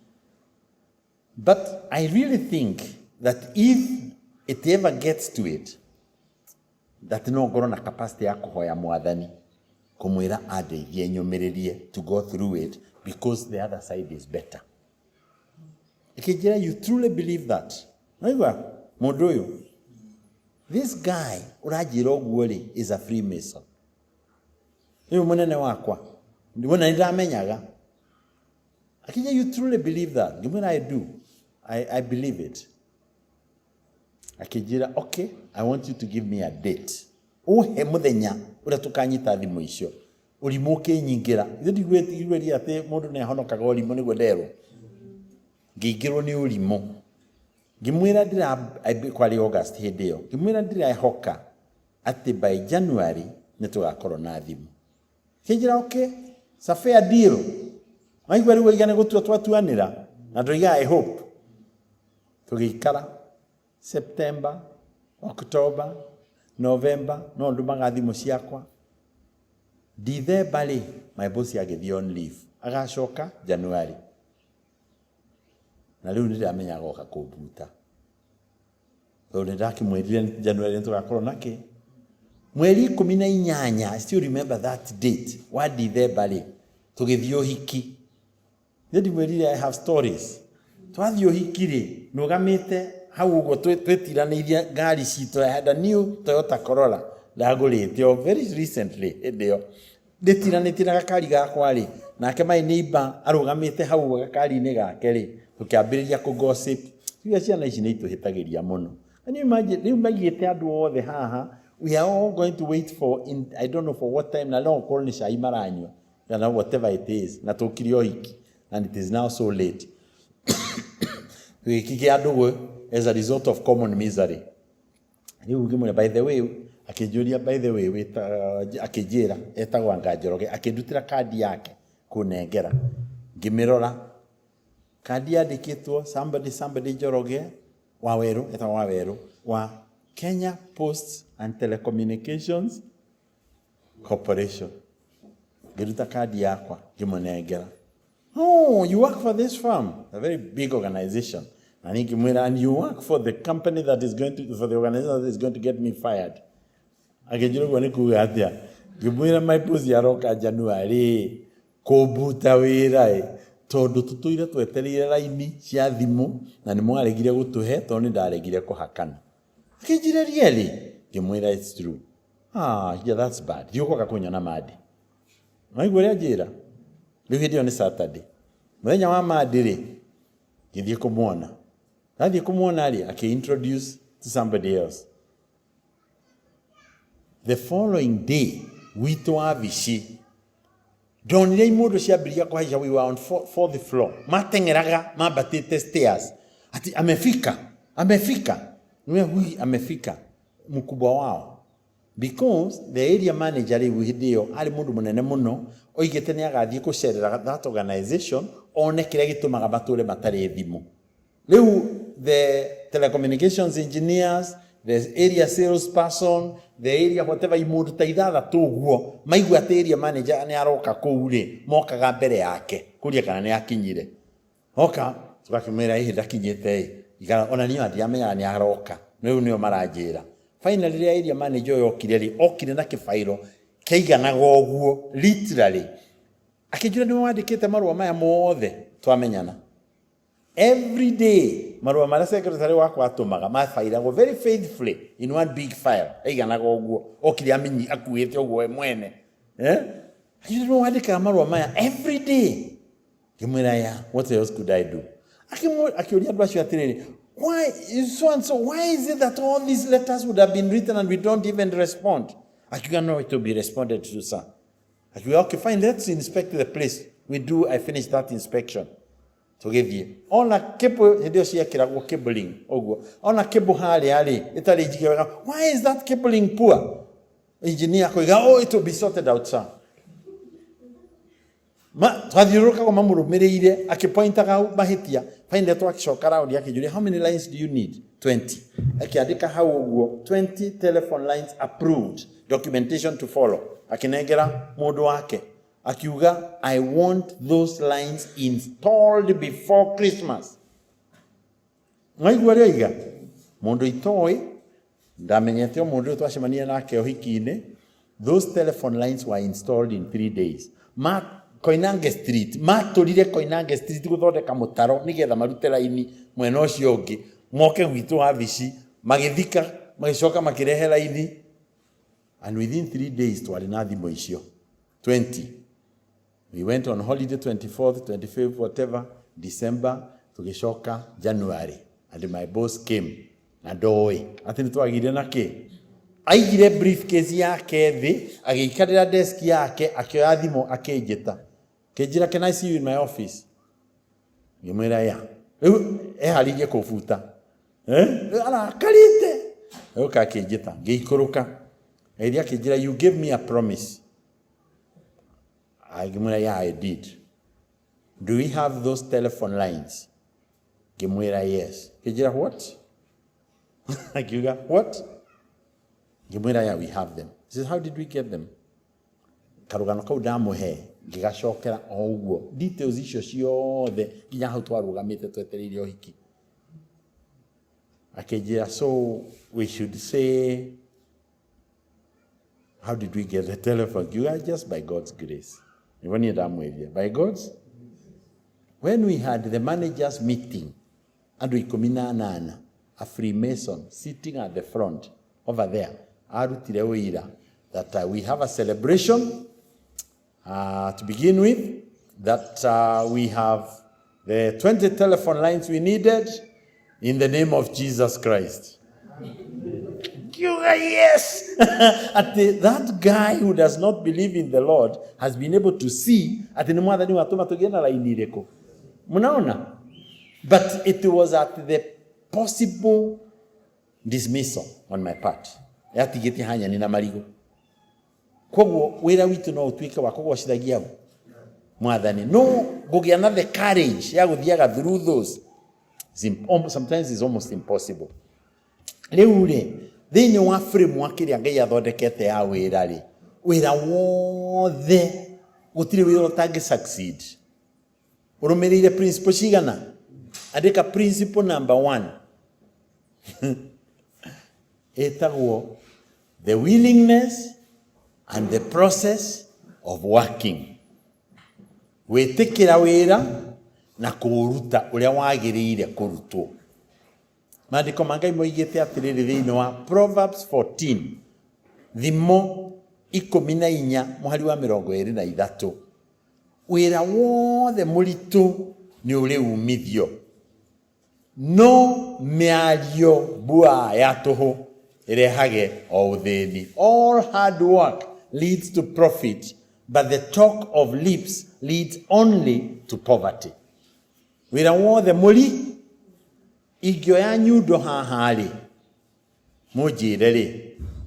But I really think that if it ever gets to it, that no ngorwo na capacity ya kũhoya Mwathani kũmwĩra andeithie nyũmĩrĩrie to go through it, because the other side is better. Ĩkĩnjĩra, "You truly believe that?" Naigua mũndũ ũyũ, this guy ũranjĩra ũguo rĩ, is a Freemason. Rĩu mũnene wakwa wona nĩ ndamenyaga. Akĩnjĩra, "You truly believe that?" Ngĩmwĩra, "I do, I believe it." Akĩnjĩra, "Okay, I want you to give me a date, ũhe mũthenya ũrĩa tũkanyita thimũ icio." Ũrimũ ũkĩnyingĩra. Ithuĩ ndigwĩria atĩ mũndũ nĩ ahonokaga ũrimũ, nĩguo nderwo. Ngĩingĩrwo nĩ ũrimũ, ngĩmwĩra ndĩra kwarĩ August hĩndĩ ĩyo, ngĩmwĩra ndĩrehoka atĩ by January nĩ tũgakorwo na thimũ. Kĩnjĩra, "Okay, it's a fair deal." Maigua rĩu oiga nĩ gũtua twatuanĩra na ndoiga I hope. Tũgĩikara September, October, November, no ndũmaga thimũ ciakwa. December rĩ, my boss agĩthiĩ on leave, agacoka January, na rĩu nĩndĩramenya agoka kũmbuta, tondũ nĩndakĩmwĩrire January nĩtũgakorwo na kĩ. Mweri 18, I still remember that date, wa December rĩ, tũgĩthiĩ ũhiki. Nĩ ndimwĩrire I have stories. Twathiĩ ũhiki rĩ, nũgamĩte hau ũguo twĩtiranĩirie ngari citũ. I had a new Toyota Corolla ndagũrĩte o very recently hĩndĩ ĩyo. Ndĩtiranĩtie na gakari gakwa rĩ, nake my neighbor arũgamĩte hau ũguo gakari-inĩ gake rĩ, tũkĩambĩrĩria kũ gossip. Tuge ciana ici nĩ itũhĩtagĩria mũno. Can you imagine, rĩu maigĩte andũ othe haha, we are all going to wait for in, I don't know for what time, na no ũkorwo nĩ cai maranyua kana whatever it is, na tũkire ũhiki and it is now so late. Tũgĩkĩgĩa ndũgũ as a result of common misery. Rĩu ngĩmwĩra, "By the way," akĩnjũria, "By the way, wĩta?" Akĩnjĩra etagwo Anga Njoroge. Akĩndutĩra kandi yake kũnengera. Ngĩmĩrora, kandi yandĩkĩtwo somebody somebody Njoroge Wawerũ, etagwo Wawerũ, wa Kenya Posts and Telecommunications Corporation. Ngĩruta kandi yakwa ngĩmũnengera. "Oh, you work for this firm, a very big organization." Na niĩ ngĩmwĩra, "And you work for the company that is going to, for the organization that is going to get me fired." Akĩnjĩra, "Ũguo nĩ kuga atĩa?" Ngĩmwĩra, "My boss aroka January kũmbuta wĩra ĩ, tondũ tũtũire twetereire raini cia thimũ na nĩ mwaregire gũtũhe tondũ nĩ ndaregire kũhakana." Akĩnjĩra, "Really?" Ngĩmwĩra, "It's true." "Ah, yeah, that's bad. Thiĩ ũkoka kũnyona Monday." Maigua ũrĩa njĩra. Rĩu hĩndĩ ĩyo nĩ Saturday. Mũthenya wa Monday rĩ, ngĩthiĩ kũmuona. Ndathiĩ kũmuona rĩ, akĩ introduce to somebody else. The following day, gwitũ wabici ndonire imũndũ ciambĩrĩria kũhaica. We were on fourth floor. Mateng'eraga mambatĩte stairs ati amefika, amefika, niwe hui amefika, mkubwa wao, because the area manager rĩu hĩndĩ ĩyo arĩ mũndũ mũnene mũno, oigĩte nĩ agathiĩ kũcerera that organization one kĩrĩa gĩtũmaga matũre matarĩ thimũ. Rĩu the telecommunications engineers, the area sales person, the area whatever, imũndũ ta 6 ũguo maigua atĩ area manager nĩ aroka kũu rĩ, mokaga mbere yake kũria kana nĩ akinyire. Oka tũgakĩmwĩra, "Ĩhĩ, ndakinyĩte ĩ." Ikara ona niĩ ndiamenyaga nĩ aroka, rĩu nĩo maranjĩra. Finally rĩrĩa area manager ũyũ okire rĩ, okire na kĩbairo kĩaiganaga ũguo literally. Akĩnjĩra, "Nĩwe wandĩkĩte marũa maya mothe twamenyana every day?" Marũa marĩa secretary wakwa atũmaga mabairagwo very faithfully in one big file aiganaga ũguo, okire amenyi akuĩte ũguo we mwene, eh? Akĩnjĩra, "Nĩ wandĩkaga marũa maya every day?" Ngĩmwĩra, "Yeah, what else could I do?" Akĩũria andũ acio atĩrĩrĩ, "Why so and so, why is it that all these letters would have been written and we don't even respond?" Akiuga, "No, it will be responded to, sir." Akiuga, "Okay, fine, let's inspect the place." We do, I finished that inspection. Tũgĩthiĩ ona cable, hĩndĩ ĩyo ciekĩragwo cabling ũguo, ona cable harĩa rĩ ĩtarĩ njige wega. "Why is that cabling poor?" Engineer akoiga, "Oh, it will be sorted out, sir." Twathiũrũrũkaga mamũrũmĩrĩire akĩpointaga mahĩtia. Finally twacoka round, akĩnjũria, "How many lines do you need?" 20. Akĩandĩka hau ũguo, "20 telephone lines approved, documentation to follow." Akĩnengera mũndũ wake, akiuga, "I want those lines installed before Christmas." Mwaigua ũrĩa oiga? Mũndũ itoĩ ndamenyete o mũndũ ũyũ twacemania nake ũhiki-inĩ. Those telephone lines were installed in 3 days. Ma Koinange Street, matũrire Koinange Street gũthondeka mũtaro nĩgetha marute raini mwena ũcio ũngĩ, moke gwitũ wabici, magĩthika, magĩcoka makĩrehe raini, and within 3 days twarĩ na thimũ icio 20. We went on holiday 24th, 25th, whatever, December. Tũgĩcoka January and my boss came na ndoĩ atĩ nĩ twagire na kĩ. Aigire briefcase yake thĩ, agĩikarĩra desk yake, akĩoya thimũ, akĩnjĩta, akĩnjĩra, "Can I see you in my office?" Ngĩmwĩra, "Yeah." Rĩu eharĩirie kũbuta, eh? Rĩu arakarĩte, ũka akĩnjĩta, ngĩikũrũka, agĩthiĩ akĩnjĩra, "You gave me a promise." Ngĩmwĩra, "Yeah, I did." "Do we have those telephone lines?" Ngĩmwĩra, "Yes." Akĩnjĩra, "What?" Akiuga, "What?" Ngĩmwĩra, "Yeah, we have them." He says, "How did we get them?" Karũgano kau ndamũhe, ngĩgacokera o ũguo details icio ciothe nginya hau twarũgamĩte twetereire ũhiki. Akĩnjĩra, "So we should say, how did we get the telephone?" Ngiuga, "Just by God's grace." Nĩguo niĩ ndamwĩrire, by God's. When we had the managers meeting, andũ 18, a Freemason sitting at the front over there arutire ũira that we have a celebration to begin with, that we have the 20 telephone lines we needed in the name of Jesus Christ. Kiuga, "Yes." Ati that guy who does not believe in the Lord has been able to see ati nĩ Mwathani watũma tũgĩe na raini irĩkũ. Mnaona? But it was at the possible dismissal on my part. Yatigĩtie hanyani na marigũ. Koguo wĩra witũ no ũtuĩke wa kũgocithagia Mwathani, no ngũgĩa na the courage ya gũthiaga through those sometimes is almost impossible. Rĩu rĩ, thĩinĩ wa framework ĩrĩa Ngai athondekete ya wĩra rĩ, wĩra wothe, gũtirĩ wĩra ũtangĩ succeed ũrũmĩrĩire principle cigana. Andĩka principle number one, ĩtagwo the willingness and the process of working, gwĩtĩkĩra wĩra na kũũruta ũrĩa wagĩrĩire kũrutwo. Maandĩko ma Ngai moigĩte atĩrĩrĩ thĩinĩ wa Proverbs 14, Thimo 14 mũhari wa 23, "Wĩra wothe mũritũ nĩ ũrĩ umithio, no mĩario mbua ya tũhũ ĩrehage o ũthĩni." All hard work leads to profit, but the talk of lips leads only to poverty. Wĩra wothe mũri, ingĩoya nyundo haha rĩ, mũnjĩre rĩ,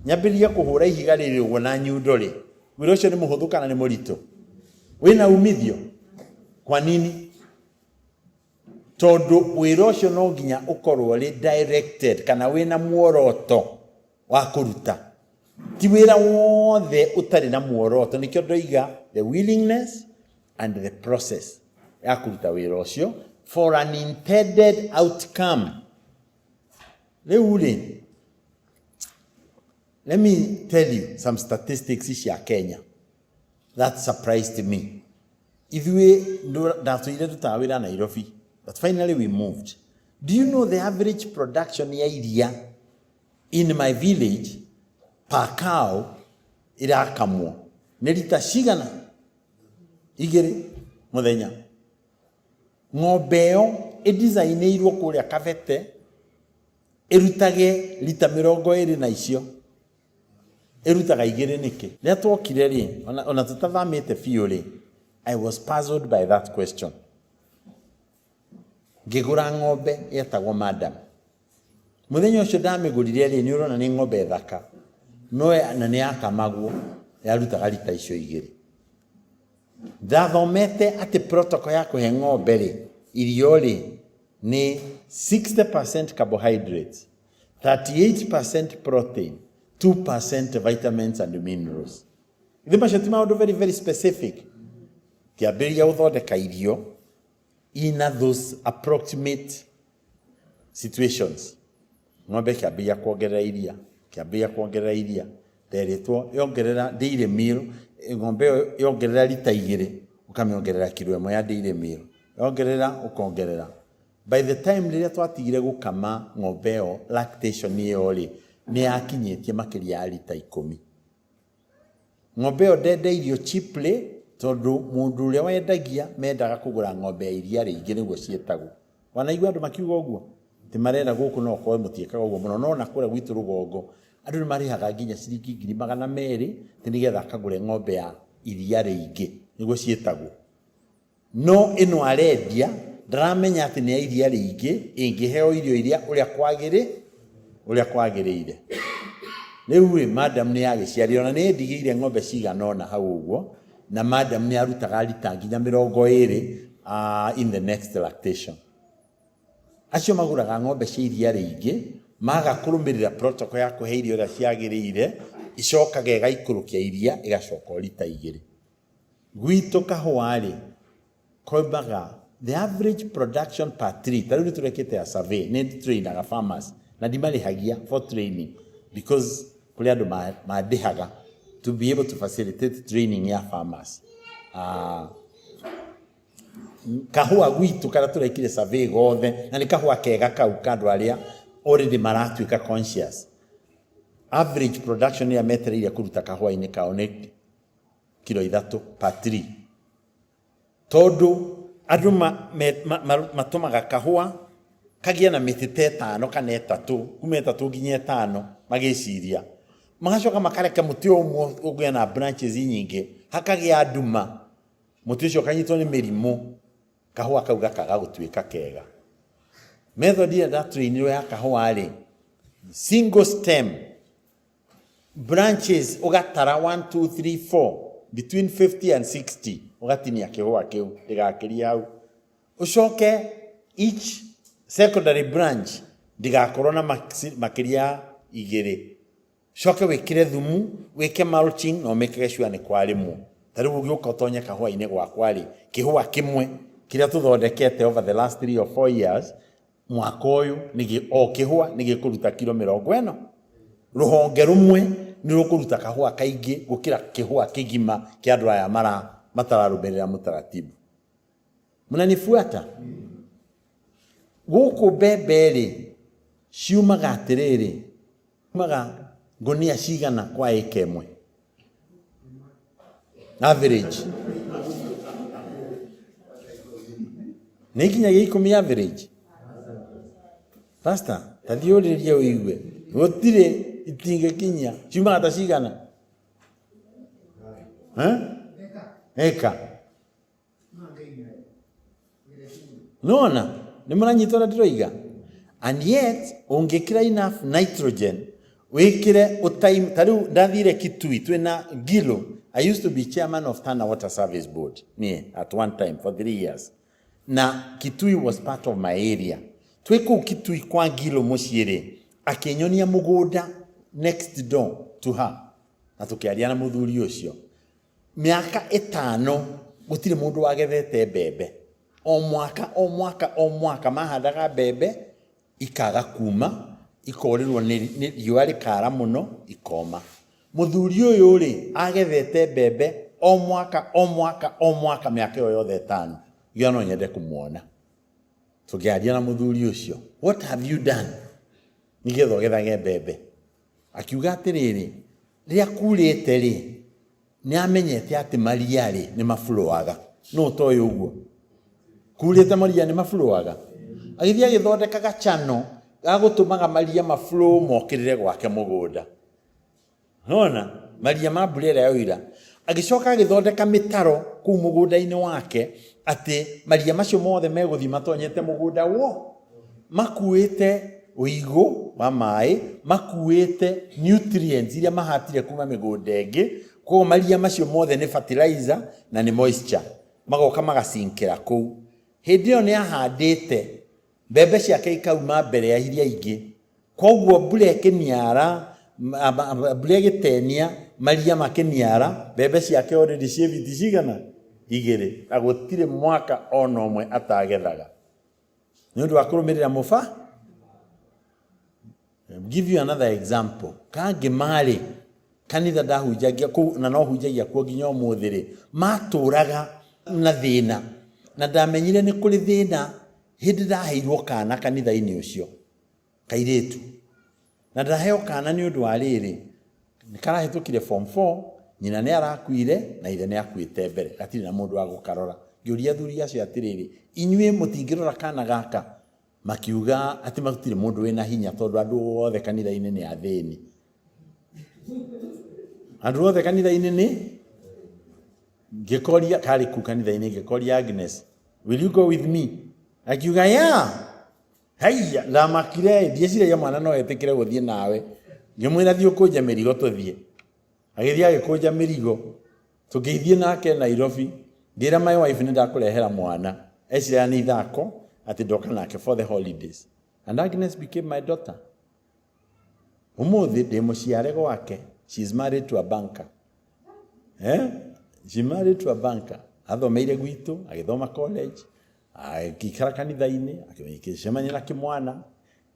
nyambĩrĩrie kũhũra ihiga rĩrĩ ũguo na nyundo rĩ, wĩra ũcio nĩ mũhũthũ kana nĩ mũritũ wĩna umithio? Kwa nini? Tondũ wĩra ũcio no nginya ũkorwo rĩ directed kana wĩna muoroto wa kũruta. Ti wĩra wothe ũtarĩ na muoroto. Nĩkĩo ndoiga the willingness and the process ya kũruta wĩra ũcio for an intended outcome. Rĩu rĩ, let me tell you some statistics cia Kenya that surprised me. Ithuĩ ndatũire ndutaga wĩra Nairobi, but finally we moved. Do you know the average production ya iria in my village per cow irakamwo nĩ rita cigana? Igĩrĩ mũthenya. Ng'ombe ĩyo ĩdicainĩirwo kũrĩa Kabete ĩrutage rita 20 na icio ĩrutaga igĩrĩ nĩkĩ? Rĩrĩa twokire rĩ, ona tũtathamĩte biũ rĩ, I was puzzled by that question. Ngĩgũra ng'ombe yetagwo Madam. Mũthenya ũcio ndamĩgũrire rĩ, nĩ ũrona nĩ ng'ombe thaka, no na nĩ yakamagwo, yarutaga rita icio igĩrĩ. Ndathomete atĩ protocol ya kũhe ng'ombe rĩ, irio rĩ, nĩ 60% carbohydrates, 38% protein, 2% vitamins and minerals. Githĩ macio ti maũndũ very very specific? Ngĩambĩrĩria gũthondeka irio ina those approximate situations. Ng'ombe ĩkĩambĩrĩria kuongerera iria, ĩkĩambĩrĩria kuongerera iria. Nderĩtwo yongerera dairy meal, ng'ombe ĩyo yongerera rita igĩrĩ, ũkamĩongerera kiro ĩmwe ya dairy meal. Yongerera, ũkongerera. By the time rĩrĩa twatigire gũkama ng'ombe ĩyo lactation ĩyo rĩ, nĩ yakinyĩtie makĩria ya rita 10. Ng'ombe ĩyo ndendeirio cheaply tondũ mũndũ ũrĩa wendagia mendaga kũgũra ng'ombe ya iria rĩingĩ nĩguo ciĩtagwo. Wanaigua andũ makiuga ũguo? Ti marera gũkũ no ũkorwo mũtiĩkaga ũguo mũno, no na kũrĩa gwitũ rũgongo andũ nĩ marĩhaga nginya ciringi 200,000 atĩ nĩgetha akagũre ng'ombe ya iria rĩingĩ nĩguo ciĩtagwo. No ĩno arendia ndaramenya atĩ nĩ ya iria rĩingĩ ĩngĩheo irio iria ũrĩa kwagĩrĩ ũrĩa kwagĩrĩire. Rĩu rĩ, madam nĩ yagĩciarire ona nĩ ĩndigĩire ng'ombe cigana ũna hau ũguo, na madam nĩ arutaga rita nginya 20 in the next lactation. Acio magũraga ng'ombe cia iria rĩingĩ maga kũrũmĩrĩra protocol ya kũhe irio ũrĩa ciagĩrĩire, icokaga ĩgaikũrũkia iria ĩgacoka o rita igĩrĩ. Gwitũ kahũa rĩ, koimaga the average production per tree, ta rĩu nĩ tũrekĩte a survey, nĩ trainaga farmers na ndimarĩhagia for training because kũrĩ andũ mandĩhaga to be able to facilitate training ya farmers. Kahũa gwitũ karĩa tũrekire survey gothe, na nĩ kahũa kega kau ka andũ arĩa already maratuĩka conscious. Average production ĩrĩa metereire kũruta kahũa-inĩ kao nĩ kiro 3 per tree. Tondũ andũ matũmaga kahũa kagĩe na mĩtĩ ta 5 kana 3, kuma 3 nginya 5 magĩciria. Magacoka makareka mũtĩ ũmwe ũgĩe na branches nyingĩ, hakagĩa nduma, mũtĩ ũcio ũkanyitwo nĩ mĩrimũ, kahũa kau gakaga gũtuĩka kega. Method ĩrĩa ndatrainirwo ya kahũa rĩ, single stem, branches ũgatara 1, 2, 3, 4, between 50 and 60, ũgatinia kĩhũa kĩu, ndĩgakĩrie hau. Ũcoke each secondary branch ndĩgakorwo na makĩria 2. Coke wĩkĩre thumu, wĩke mulching na ũmĩkage sure nĩ kwarĩmwo. Ta rĩu ũgĩũka ũtonye kahũa-inĩ gwakwa rĩ, kĩhũa kĩmwe kĩrĩa tũthondekete over the last 3 or 4 years, mwaka ũyũ o kĩhũa nĩ gĩkũruta kiro 40. Rũhonge rũmwe nĩ rũkũruta kahũa kaingĩ gũkĩra kĩhũa kĩgima kĩa andũ aya matararũmĩrĩra mũtaratibu. Mnanifuata? Gũkũ mbembe rĩ, ciumaga atĩrĩrĩ, ciumaga ngũnia cigana kwa ĩka ĩmwe? Average. Nĩ nginyagia 10 average? Pastor, ta thiĩ ũrĩrie ũigue. Gũtirĩ itingĩkinyia. Ciumaga ta cigana? Eka. Nona, nĩ mũranyita ũrĩa ndĩroiga? And yet, ũngĩkĩra enough nitrogen, wĩkĩre ũtime, ta rĩu ndathire Kitui, twĩna Ngilo. I used to be chairman of Tana Water Service Board, niĩ, at one time, for 3 years. Na Kitui was part of my area. Twĩ kũu Kitui kwa Ngilo mũciĩ rĩ, akĩnyonia mũgũnda next door to her. Na tũkĩaria na mũthuri ũcio. Mĩaka 5 gũtirĩ mũndũ wagethete mbembe. O mwaka, o mwaka, o mwaka mahandaga mbembe ikaga kuma, ikorĩrwo nĩ riũa rĩkara mũno, ikoma. Mũthuri ũyũ rĩ, agethete mbembe o mwaka, o mwaka, o mwaka mĩaka ĩyo yothe 5. Ngiuga no nyende kũmuona. Tũkĩaria na mũthuri ũcio, what have you done nĩgetha ũgethage mbembe? Akiuga atĩrĩrĩ, rĩrĩa kurĩte rĩ, nĩ amenyete atĩ maria rĩ nĩ maburoaga. No ũtoĩ ũguo? Kurĩte maria nĩ maburoaga. Agĩthiĩ agĩthondeka gachano ga gũtũmaga maria maburo mokĩrĩre gwake mũgũnda. Nona maria ma mbura ĩrĩa yoira. Agĩcoka agĩthondeka mĩtaro kũu mũgũnda-inĩ wake atĩ maria macio mothe megũthiĩ matonyete mũgũnda wo makuĩte ũigũ wa maĩ, makuĩte nutrients iria mahatire kuma mĩgũnda ĩngĩ. Koguo maria macio mothe nĩ fertilizer na nĩ moisture, magoka magacinkĩra kũu. Hĩndĩ ĩyo nĩ ahandĩte mbembe ciake ikauma mbere ya iria ingĩ. Koguo mbura ĩkĩniara, mbura ĩgĩtenia, maria makĩniara, mbembe ciake already ciĩ biti cigana? Igĩrĩ. Na gũtirĩ mwaka ona ũmwe atagethaga. Nĩ ũndũ wa kũrũmĩrĩra mũba. Give you another example. Kangĩ marĩ kanitha ndahunjagia kũu na no hunjagia kuo nginya ũmũthĩ rĩ, matũraga na thĩna, na ndamenyire nĩ kũrĩ thĩna hĩndĩ ndaheirwo kana kanitha-inĩ ũcio kairĩtu, na ndaheo kana nĩ ũndũ wa rĩrĩ, nĩ karahĩtũkire form 4, nyina nĩ arakuire na ithe nĩ akuĩte mbere, gatirĩ na mũndũ wa gũkarora. Ngĩũria athuri acio atĩrĩrĩ, inyuĩ mũtingĩrora kana gaka? Makiuga atĩ matirĩ mũndũ wĩna hinya tondũ andũ othe kanitha-inĩ nĩ athĩni. Andũ othe kanitha-inĩ nĩ ngĩkoria karĩ ku kanitha-inĩ, ngĩkoria Agnes, will you go with me? Akiuga yeah. Haiya, ndamakire, ndieciragia mwana no etĩkĩre gũthiĩ nawe. Ngĩmwĩra thiĩ ũkũnje mĩrigo tũthiĩ. Agĩthiĩ agĩkũnja mĩrigo. Tũgĩthiĩ nake Nairobi. Ngĩra my wife nĩ ndakũrehera mwana. Eciragia nĩ ithako atĩ ndoka nake for the holidays. And Agnes became my daughter. Ũmũthĩ ndĩ mũciare gwake. She is married to a banker. Eh? She married to a banker. Athomeire gwitũ, agĩthoma college, agĩikara kanitha-inĩ, agĩcemania na kĩmwana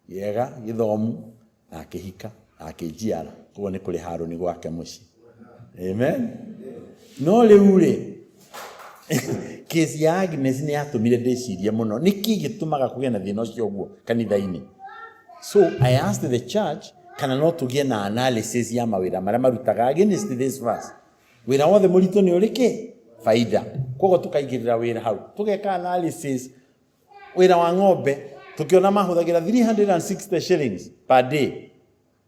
gĩega gĩthomu, na akĩhika, na akĩnjiara. Koguo nĩ kũrĩ Harũni gwake mũciĩ. Amen. No rĩu rĩ, kesi ya Agnes nĩ yatũmire ndĩcirie mũno, nĩkĩ gĩtũmaga kũgĩe na thĩna ũcio ũguo kanitha-inĩ? So I asked the church kana no tũgĩe na analysis ya mawĩra marĩa marutaga against this verse. Wĩra wothe mũritũ nĩ ũrĩ kĩ? Faida. Koguo tũkaigĩrĩra wĩra hau, tũgeka analysis wĩra wa ng'ombe, tũkĩona mahũthagĩra 360 shillings per day.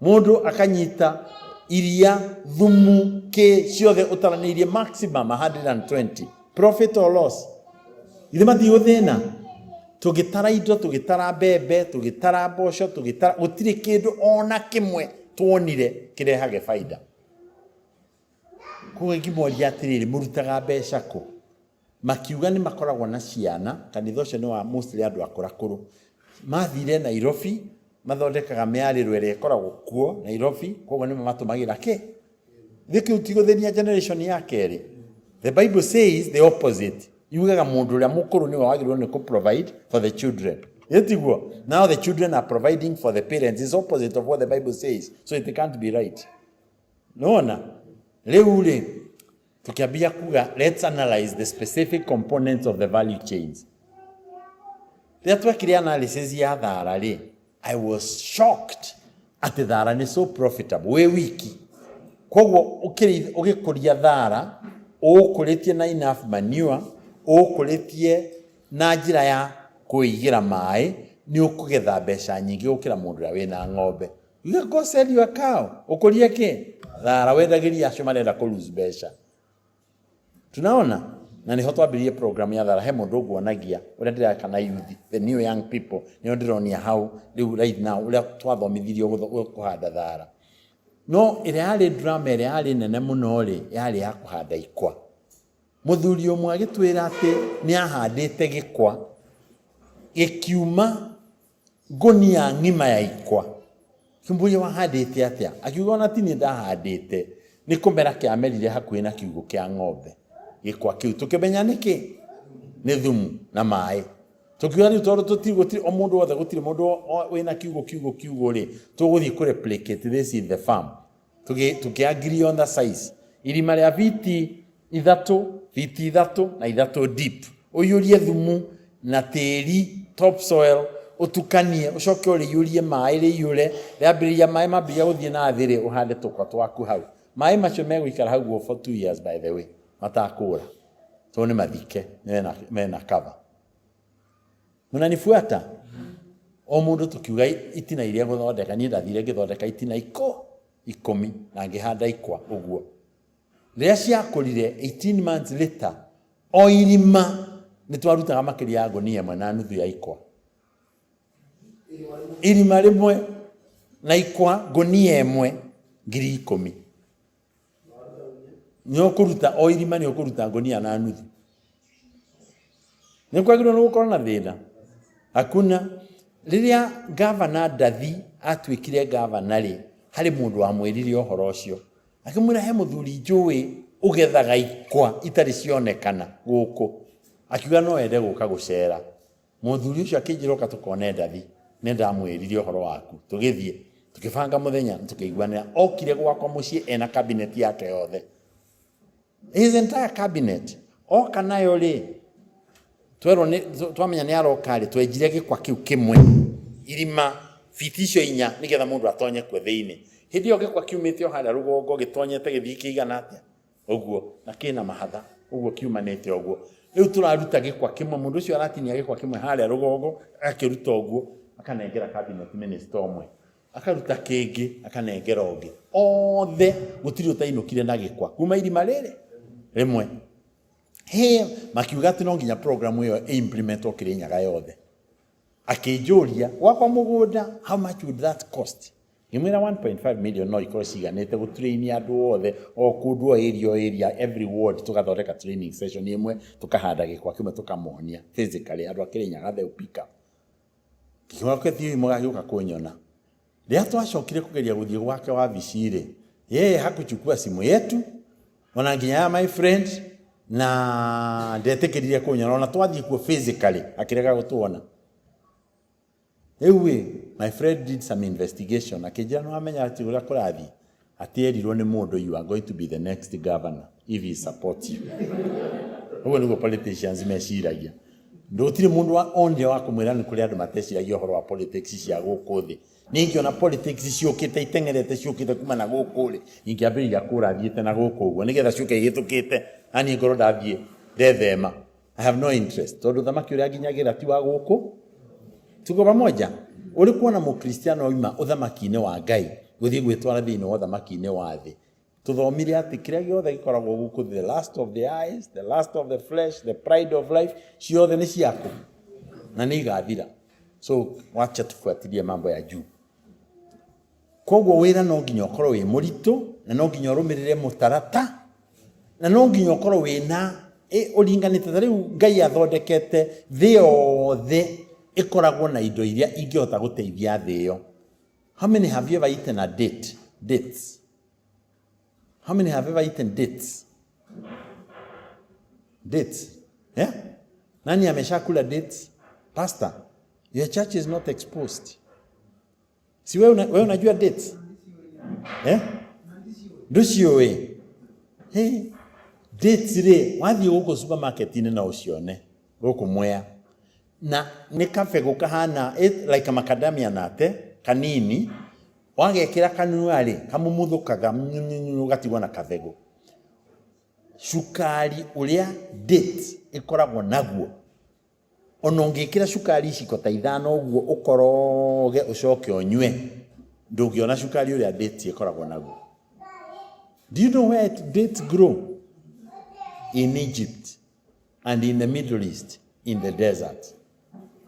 Mũndũ akanyita iria, thumu, kĩ ciothe ũtaranĩirie maximum 120. Profit or loss? Ithe matigũthĩna. Tũgĩtara indo, tũgĩtara mbembe, tũgĩtara mboco, tũgĩtara, gũtirĩ kĩndũ ona kĩmwe tuonire kĩrehage baida. Koguo ngĩmoria atĩrĩrĩ, mũrutaga mbeca kũ? Makiuga nĩ makoragwo na ciana, kanitha ũcio nĩ wa mostly andũ akũrakũrũ. Mathire Nairobi, mathondekaga mĩarĩro ĩrĩa ĩkoragwo kuo Nairobi, koguo nĩ mamatũmagĩra kĩ? Githĩ kĩu ti gũthĩnia generation ya kerĩ? The Bible says the opposite. Yugaga mũndũ ũrĩa mũkũrũ nĩwe wagĩrĩirwo nĩ kũ provide for the children. Ĩ tiguo? Now the children are providing for the parents. It's opposite of what the Bible says. So it can't be right. Nona, rĩu rĩ, tũkĩambia kuga let's analyze the specific components of the value chains. Rĩrĩa twekire analysis ya thara rĩ, I was shocked atĩ thara nĩ so profitable wĩ wiki. Koguo ũgĩkũria thara, ũũkũrĩtie na enough manure, ũũkũrĩtie na njĩra ya kũigĩra maĩ, nĩ ũkũgetha mbeca nyingĩ gũkĩra mũndũ ũrĩa wĩna ng'ombe. You go sell your cow. Ũkũrie kĩ? Thara wendagĩria acio marenda kũ lose mbeca. Tunaona? Na nĩho twambĩrĩirie program ya thara. He mũndũ nguonagia ũrĩa ndĩreka na youth, the new young people. Nĩo ndĩronia hau rĩu right now ũrĩa twathomithirio kũhanda thara. No ĩrĩa yarĩ drama ĩrĩa yarĩ nene mũno rĩ, yarĩ ya kũhanda ikwa. Mũthuri ũmwe agĩtwĩra atĩ nĩ ahandĩte gĩkwa gĩkiuma ngũnia ng'ima ya ikwa. Ngĩmũria wahandĩte atĩa? Akiuga ona ti niĩ ndahandĩte, nĩ kũmera kĩamerire hakuhĩ na kiugũ kĩa ng'ombe gĩkwa kĩu. Tũkĩmenya nĩkĩ? Nĩ thumu na maĩ. Tũkiuga rĩu tondũ tũtirĩ gũtirĩ o mũndũ wothe gũtirĩ mũndũ wĩna kiugũ kiugũ kiugũ rĩ, tũgũthiĩ kũ replicate this in the farm. Tũkĩ agree on the size. Irima rĩa biti ithatũ, biti ithatũ na ithatũ deep. Ũiyũrie thumu na tĩri. Top soil ũtukanie, ũcoke ũrĩiyũrie maĩ, rĩiyũre, rĩambĩrĩria maĩ mambĩrĩria gũthiĩ na thĩ rĩ, ũhande tũkwa twaku hau. Maĩ macio megũikara hau guo for 2 years, by the way, matakũra, tondũ nĩ mathike, mena cover. Mnanifuata? O mũndũ tũkiuga itina iria gũthondeka. Niĩ ndathire ngĩthondeka itina 10 na ngĩhanda ikwa ũguo. Rĩrĩa ciakũrire, 18 months later, o irima nĩ twarutaga makĩria ya ngũnia 1.5 ya ikwa. Irima rĩmwe na ikwa ngũnia 1, 10,000. Nĩ ũkũruta o irima, nĩ ũkũruta ngũnia na nuthu. Nĩ kwagĩrĩirwo nĩ gũkorwo na thĩna? Hakuna. Rĩrĩa Gavana Ndathi atuĩkire gavana rĩ, harĩ mũndũ wamwĩrire ũhoro ũcio, akĩmwĩra he mũthuri njũĩ ũgethaga ikwa itarĩ cionekana gũkũ. Akiuga no ende gũka gũcera. Mũthuri ũcio akĩnjĩra, "Ũka tũkone Ndathi, nĩ ndamwĩrire ũhoro waku." Tũgĩthiĩ tũkĩbanga mũthenya na tũkĩiguanĩra. Okire gwakwa mũciĩ ena cabinet yake yothe, his entire cabinet. Oka nayo rĩ, twerwo nĩ twamenya nĩ aroka rĩ, twenjire gĩkwa kĩu kĩmwe irima biti icio 4 nĩgetha mũndũ atonye kuo thĩinĩ. Hĩndĩ ĩyo gĩkwa kiumĩte o harĩa rũgongo, gĩtonyete gĩthiĩ kĩigana atĩa ũguo, na kĩna mahatha ũguo kiumanĩte ũguo. Rĩu tũraruta gĩkwa kĩmwe, mũndũ ũcio aratinia gĩkwa kĩmwe harĩa rũgongo, agakĩruta ũguo, akanengera cabinet minister ũmwe, akaruta kĩngĩ, akanengera ũngĩ. Othe gũtirĩ ũtainũkire na gĩkwa kuma irima rĩrĩ rĩmwe. He makiuga atĩ no nginya program ĩyo ĩimplementwo Kĩrĩnyaga yothe. Akĩnjũria gwakwa mũgũnda, how much would that cost? Ngĩmwĩra 1.5 million no ikorwo ciganĩte gũtrain andũ othe, o kũndũ, o area, o area, every ward tũgathondeka training session ĩmwe, tũkahanda gĩkwa kĩmwe, tũkamonia physically. Andũ a Kĩrĩnyaga, they will pick up. Ngĩcoka thiĩ, mũgagĩũka kũnyona. Rĩrĩa twacokire kũgeria gũthiĩ gwake wabici rĩ, yeye hakuchukua simu yetu, ona nginya ya my friend, na ndetĩkĩrire kũnyona. Ona twathiĩ kuo physically, akĩrega gũtuona. Rĩu ĩ, my friend did some investigation, akĩnjĩra, "Nĩ wamenya atĩ ũrĩa kũrathiĩ, atĩ erirwo nĩ mũndũ you are going to be the next governor if he supports you." Ũguo nĩguo politicians meciragia. Gũtirĩ mũndũ wa onire wa kũmwĩra nĩ kũrĩ andũ mateciragia ũhoro wa politics cia gũkũ thĩ. Niĩ ingĩona politics ciũkĩte iteng'erete, ciũkĩte kuma na gũkũ rĩ, ingĩambĩrĩria kũra thiĩte na gũkũ ũguo nĩgetha ciũke ihĩtũkĩte, na niĩ ngorwo ndathiĩ ndethema. I have no interest, tondũ thamaki ũrĩa nginyagĩra ti wa gũkũ. Tuko pamoja? Ũrĩ kuona mũkristiano oima ũthamaki-inĩ wa Ngai gũthiĩ gwĩtwara thĩinĩ wa ũthamaki-inĩ wa thĩ. Tũthomire atĩ kĩrĩa gĩothe gĩkoragwo gũkũ, the lust of the eyes, the lust of the flesh, the pride of life, ciothe nĩ ciaku na nĩ igathira. So wacha tufuatilie mambo ya juu. Koguo wĩra no nginya ũkorwo wĩ mũritũ, na no nginya ũrũmĩrĩre mũtarata, na no nginya ũkorwo wĩna ũringanĩte. Ta rĩu Ngai athondekete thĩ yothe ĩkoragwo na indo iria ingĩhota gũteithia thĩ ĩyo. How many have you ever eaten a date? Dates. How many have ever eaten dates? Dates, yeah? Nani ameshakula dates? Pastor, your church is not exposed. Si wewe wewe unajua dates, eh? Ndũciũĩ? Hey, dates rĩ, wathiĩ gũkũ supermarket-inĩ no ũcione gũkũ Mwea, na nĩ kabegũ kahana like a macadamia nut kanini. Wagekĩra kanua rĩ, kamumuthũkaga ũgatigwo na kabegũ. Cukari ũrĩa date ĩkoragwo naguo, ona ũngĩkĩra cukari iciko ta 5 ũguo, ũkoroge, ũcoke ũnyue, ndũngĩona cukari ũrĩa date ĩkoragwo naguo. Do you know where dates grow? In Egypt and in the Middle East, in the desert.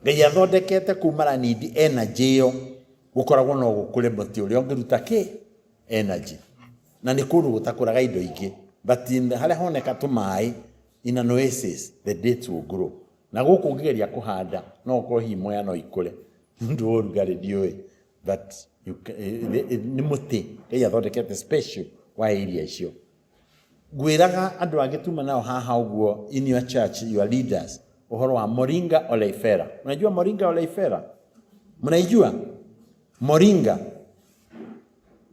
Ngai athondekete kuma need energy ĩyo, gũkoragwo no gũkũre mũtĩ ũrĩa ũngĩruta kĩ energy, na nĩ kũndũ gũtakũraga indo ingĩ, but in harĩa honeka tũmaĩ, in an oasis, the dates will grow. Na gũkũ ũngĩgeria kũhanda, no ũkorwo hihi Mwea no ikũre nĩ ũndũ wa ũrugarĩ, ndiũĩ, but nĩ mũtĩ Ngai athondekete special wa area icio. Ngwĩraga andũ angĩ tuma nao haha ũguo in your church, your leaders, ũhoro wa moringa oleifera. Unajua moringa oleifera? Mnaijua moringa?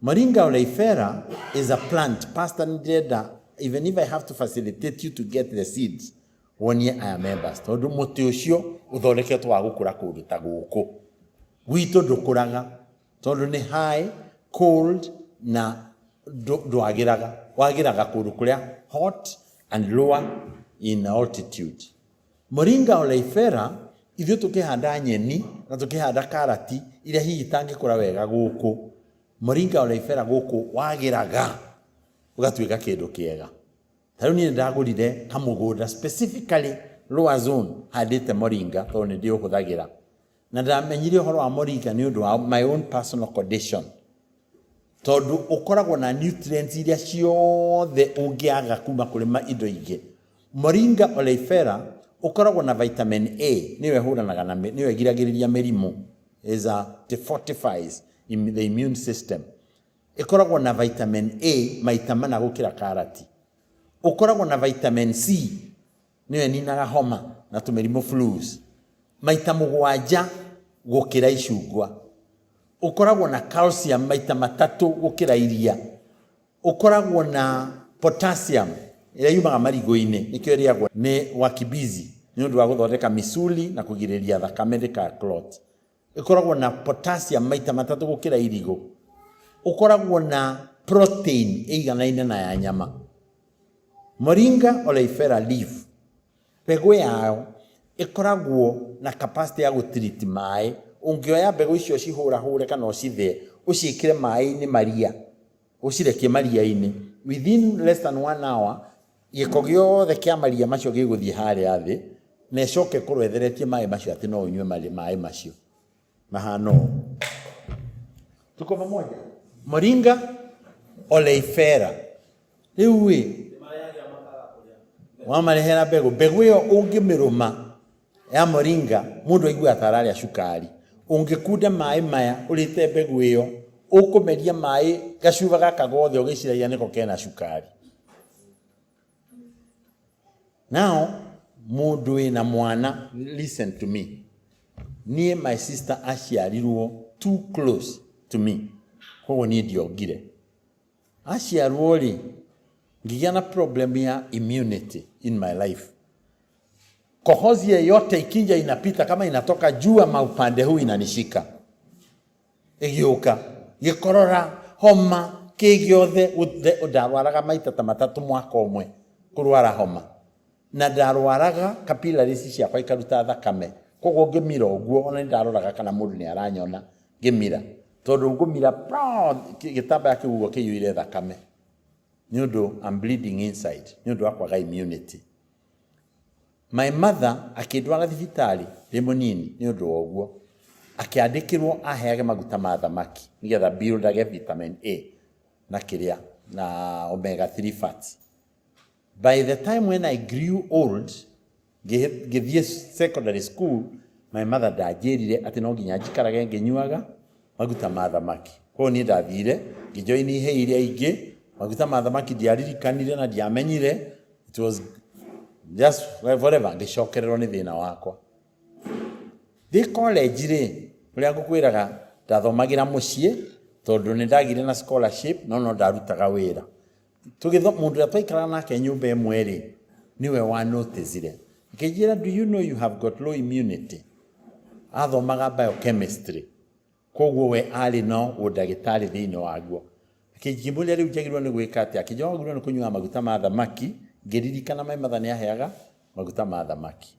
Moringa oleifera is a plant. Pastor, ndĩrenda, even if I have to facilitate you to get the seeds. Wonie aya members, tondũ mũtĩ ũcio ũthondeketwo wa gũkũra kũndũ ta gũkũ gwitũ ndũkũraga, tondũ nĩ high cold na ndwagĩraga, wagĩraga kũndũ kũrĩa hot and lower in altitude. Moringa oleifera, ithuĩ tũkĩhanda nyeni na tũkĩhanda karati iria hihi itangĩkũra wega gũkũ, Moringa oleifera gũkũ wagĩraga ũgatuĩka kĩndũ kĩega. Ta rĩu niĩ nĩndagũrire kamũgũnda specifically lower zone handĩte moringa tondũ nĩ ndĩũhũthagĩra. Na ndamenyire ũhoro wa moringa nĩ ũndũ wa my own personal condition. Tondũ ũkoragwo na nutrients iria ciothe ũngĩaga kuma kũrĩ indo ingĩ. Moringa oleifera ũkoragwo na vitamin A, nĩyo ĩhũranaga na nĩyo ĩgiragĩrĩria mĩrimũ, is a, it fortifies the immune system. Ĩkoragwo na vitamin A maita mana gũkĩra karati. Ũkoragwo na vitamin C, nĩyo ĩninaga homa na tũmĩrimũ flus, maita mũgwanja gũkĩra icungwa. Ũkoragwo na calcium maita matatũ gũkĩra iria. Ũkoragwo na potassium ĩrĩa yumaga marigũ-inĩ, nĩkĩo ĩrĩagwo nĩ wakibizi nĩ ũndũ wa gũthondeka misuli na kũgirĩrĩria thakame ndĩka clot. Ĩkoragwo na potassium maita matatũ gũkĩra irigũ. Ũkoragwo na protein ĩiganaine na ya nyama. Moringa oleifera leaf, mbegũ yayo ĩkoragwo na capacity ya gũtiriti maĩ. Ũngĩoya mbegũ icio ũcihũrahũre kana ũcithĩe, ũciĩkĩre maĩ-inĩ maria, ũcirekie maria-inĩ, within less than 1 hour, gĩko gĩothe kĩa maria macio gĩgũthiĩ harĩa thĩ, na ĩcoke ĩkorwo ĩtheretie maĩ macio atĩ no ũnyue maĩ macio. Mahana ũũ. Tuko pamoja? Moringa oleifera. Rĩu ĩ, wamarehera mbegũ, mbegũ ĩyo ũngĩmĩrũma ya moringa, mũndũ aiguaga ta ararĩa cukari. Ũngĩkunda maĩ maya ũrĩte mbegũ ĩyo, ũkũmeria maĩ gacuba gaka gothe ũgĩciragia nĩko kena cukari. Now, mũndũ wĩna mwana, listen to me. Niĩ my sister aciarirwo too close to me. Koguo niĩ ndiongire. Aciarwo rĩ, ngĩgĩa na problem ya immunity in my life. Kohozi yeyote ikija inapita kama inatoka juu ama upande huu inanishika. Ĩgĩũka, gĩkorora, homa, kĩ gĩothe, ndarwaraga maita ta matatũ mwaka ũmwe kũrwara homa. Na ndarwaraga capillaries ciakwa ikaruta thakame. Koguo ngĩmira ũguo, ona nĩ ndaroraga kana mũndũ nĩ aranyona ngĩmira. Tondũ ngũmira, gĩtambaya kĩu ũguo kĩiyũire thakame. Nĩ ũndũ I'm bleeding inside, nĩ ũndũ wa kwaga immunity. My mother akĩndwara thibitarĩ ndĩ mũnini nĩ ũndũ wa ũguo. Akĩandĩkĩrwo aheage maguta ma thamaki nĩgetha build-age vitamin A na kĩrĩa na omega 3 fats. By the time when I grew old, ngĩthiĩ secondary school, my mother ndanjĩrire atĩ no nginya njikarage ngĩnyuaga maguta ma thamaki. Koguo niĩ ndathire ngĩjoin ihĩĩ iria ingĩ, maguta ma thamaki ndiaririkanire na ndiamenyire, it was just forever, ngĩcokererwo nĩ thĩna wakwa. Ndĩ college rĩ, ũrĩa ngũkwĩraga ndathomagĩra mũciĩ tondũ nĩ ndagĩire na scholarship no no ndarutaga wĩra. Mũndũ ũrĩa twaikaraga nake nyũmba ĩmwe rĩ, nĩwe wa noticire. Akĩnjĩra, do you know you have got low immunity? Athomaga biochemistry. Koguo we arĩ na ũndagĩtarĩ thĩinĩ waguo. Akĩnjĩra rĩu njagĩrĩirwo nĩ gwĩka atĩa? Akĩnjĩra wagĩrĩirwo nĩ kũnyua maguta ma thamaki. Ngĩririkana my mother nĩ aheaga maguta ma thamaki.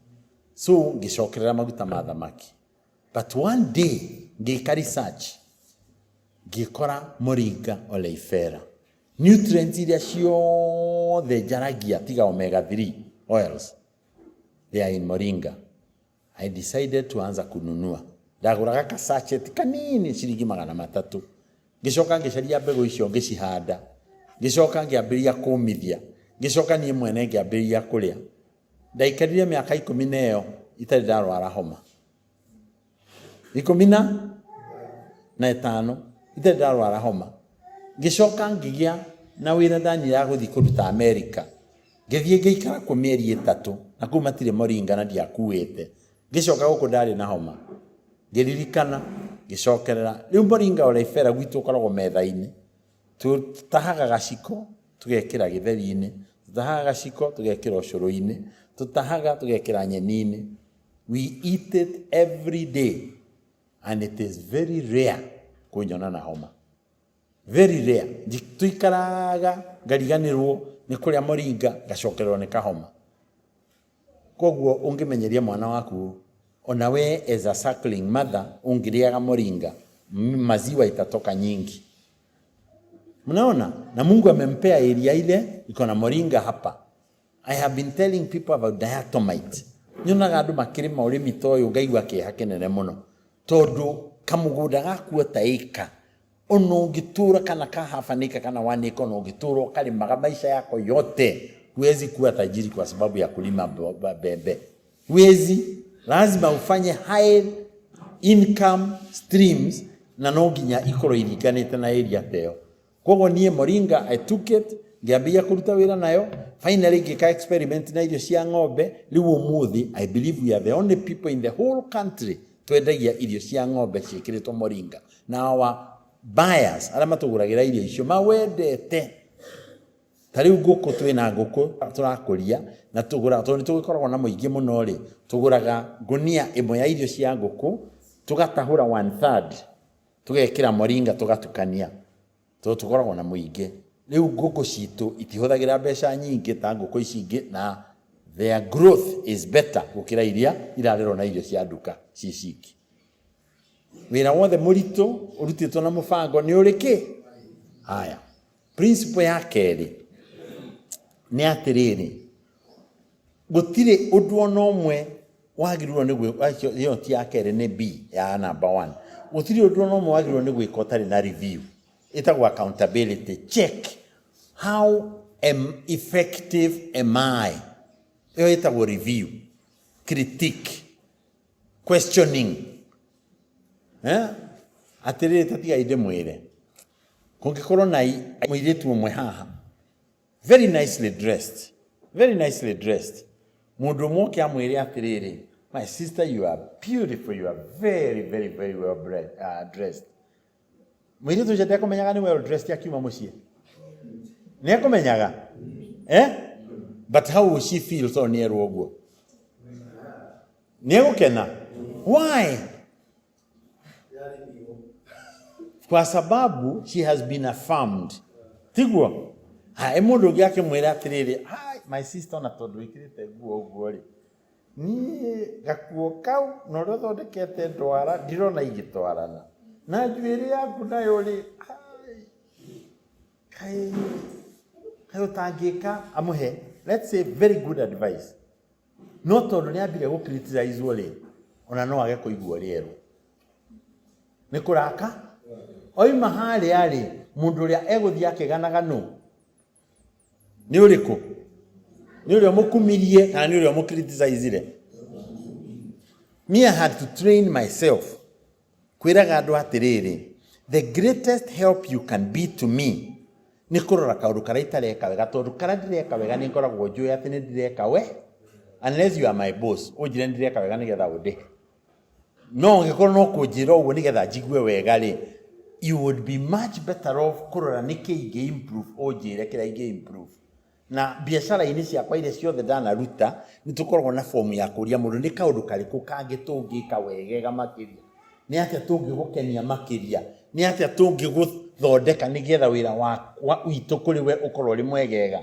So ngĩcokerera maguta ma thamaki. But one day ngĩka research, ngĩkora Moringa oleifera. Nutrients iria ciothe njaragia tiga omega 3 oils, they are in Moringa. I decided to anza kununua. Ndagũraga ka sachet kanini ciringi magana matatũ. Ngĩcoka ngĩcaria mbegũ icio ngĩcihanda. Ngĩcoka ngĩambĩrĩria kũmithia. Ngĩcoka niĩ mwene ngĩambĩrĩria kũrĩa. Ndaikarire mĩaka ikũmi na ĩyo itarĩ ndarwara homa. Ikũmi na ĩtano itarĩ ndarwara homa. Ngĩcoka ngĩgĩa na wĩra ndanyira gũthiĩ kũruta America. Ngĩthiĩ ngĩikara kuo mĩeri ĩtatũ na kũu matirĩ moringa na ndiakuĩte. Ngĩcoka gũkũ ndarĩ na homa. Ngĩririkana, ngĩcokerera. Rĩu moringa oleifera gwitũ ũkoragwo metha-inĩ. Tũtahaga gaciko tũgekĩra gĩtheri-inĩ, tũtahaga gaciko tũgekĩra ũcũrũ-inĩ, Tũtahaga tũgekĩra nyeni-inĩ. We eat it every day and it is very rare kũnyona na homa. Very rare. Tũikaraga ngariganĩrwo nĩ kũrĩa moringa ngacokererwo nĩ kahoma. Koguo ũngĩmenyeria mwana waku ona we as a suckling mother ũngĩrĩaga moringa maziwa itatoka nyingi. Mnaona? Na Mungu amempea area ile iko na moringa hapa. I have been telling people about diatomite. Nyonaga andũ makĩrĩma ũrĩmi ta ũyũ ngaigua kĩeha kĩnene mũno tondũ kamũgũnda gaku ta ĩka ona ũngĩtũra kana ka half an acre kana one acre ona ũngĩtũra ũkarĩmaga maisha yako yote huwezi kuwa tajiri kwa sababu ya kulima mbembe. Huwezi, lazima ufanye high income streams na no nginya ikorwo iringanĩte na area ta ĩyo. Koguo niĩ moringa I took it ngĩambia kũruta wĩra nayo, finally ngĩka experiment na irio cia ng'ombe. Rĩu ũmũthĩ I believe we are the only people in the whole country twendagia irio cia ng'ombe ciĩkĩrĩtwo moringa, na our buyers arĩa matũgũragĩra irio icio mawendete. Ta rĩu ngũkũ, twĩna ngũkũ tũrakũria na tũgũraga, tondũ nĩ tũgĩkoragwo na mũingĩ mũno rĩ, tũgũraga ngũnia ĩmwe ya irio cia ngũkũ, tũgatahũra one third tũgekĩra moringa tũgatukania, tondũ tũkoragwo na mũingĩ. Rĩu ngũkũ citũ itihũthagĩra mbeca nyingĩ ta ngũkũ ici ingĩ, na their growth is better gũkĩra iria irarerwo na irio cia nduka ci ciki. Wĩra wothe mũritũ ũrutĩtwo na mũbango nĩ ũrĩ kĩ? Haya, principle ya kerĩ nĩ atĩrĩrĩ, gũtirĩ ũndũ ona ũmwe wagĩrĩirwo nĩ gwĩka, ĩyo ti ya kerĩ, nĩ B ya number one. Gũtirĩ ũndũ ona ũmwe wagĩrĩirwo nĩ gwĩka ũtarĩ na review. Ĩtagwo accountability. Check how am effective am I. Ĩyo ĩtagwo review, critique, questioning. Eh? Atĩrĩrĩ, ta tigai ndĩmwĩre, kũngĩkorwo na mũirĩtu ũmwe haha very nicely dressed, very nicely dressed, mũndũ ũmwe oke amwĩre atĩrĩrĩ, "My sister, you are beautiful, you are very very very well dressed." Mũirĩtu ũcio ndekũmenyaga nĩ well dressed akiuma mũciĩ? Nĩ ekũmenyaga, eh? But how will she feel tondũ nĩ erwo ũguo? Nĩ egũkena. Why? Kwa sababu she has been affirmed, tiguo? Hai, mũndũ ũngĩ akĩmwĩra atĩrĩrĩ, "Hi my sister, ona tondũ wĩkĩrĩte nguo ũguo rĩ, niĩ gakuo kau na ũrĩa ũthondekete ndwara ndirona igĩtwarana na njuĩrĩ yaku nayo rĩ, hai, kaĩ kaĩ ũtangĩka." Amũhe, let's say, very good advice, no tondũ nĩ ambire gũ criticize rĩ, ona no age kũigua ũrĩa erwo nĩ kũraka oima harĩa rĩ. Mũndũ ũrĩa egũthiĩ akĩganaga nũ? Nĩ ũrĩkũ? Nĩ ũrĩa ũmũkumirie kana nĩ ũrĩa ũmũ? Me, I had to train myself kwĩraga andũ atĩrĩrĩ, the greatest help you can be to me nĩ kũrora kaũndũ karĩa itareka wega, tondũ karĩa ndĩreka wega nĩ ngoragwo njũĩ atĩ nĩ ndĩreka we, unless you are my boss ũnjĩre nĩ ndĩreka wega nĩgetha ũndĩhe. No ũngĩkorwo no kũnjĩra ũguo nĩgetha njigue wega rĩ, you would be much better off kũrora nĩkĩ ingĩ improve, ũnjĩre kĩrĩa ingĩ improve. Na biacara-inĩ ciakwa iria ciothe ndanaruta, nĩ tũkoragwo na fomu ya kũria mũndũ nĩ kaũndũ karĩkũ kangĩ tũngĩka wegega makĩria, nĩ atĩa tũngĩgũkenia makĩria, nĩ atĩa tũngĩgũthondeka nĩgetha wĩra wakwa witũ kũrĩ we ũkorwo ũrĩ mwegega.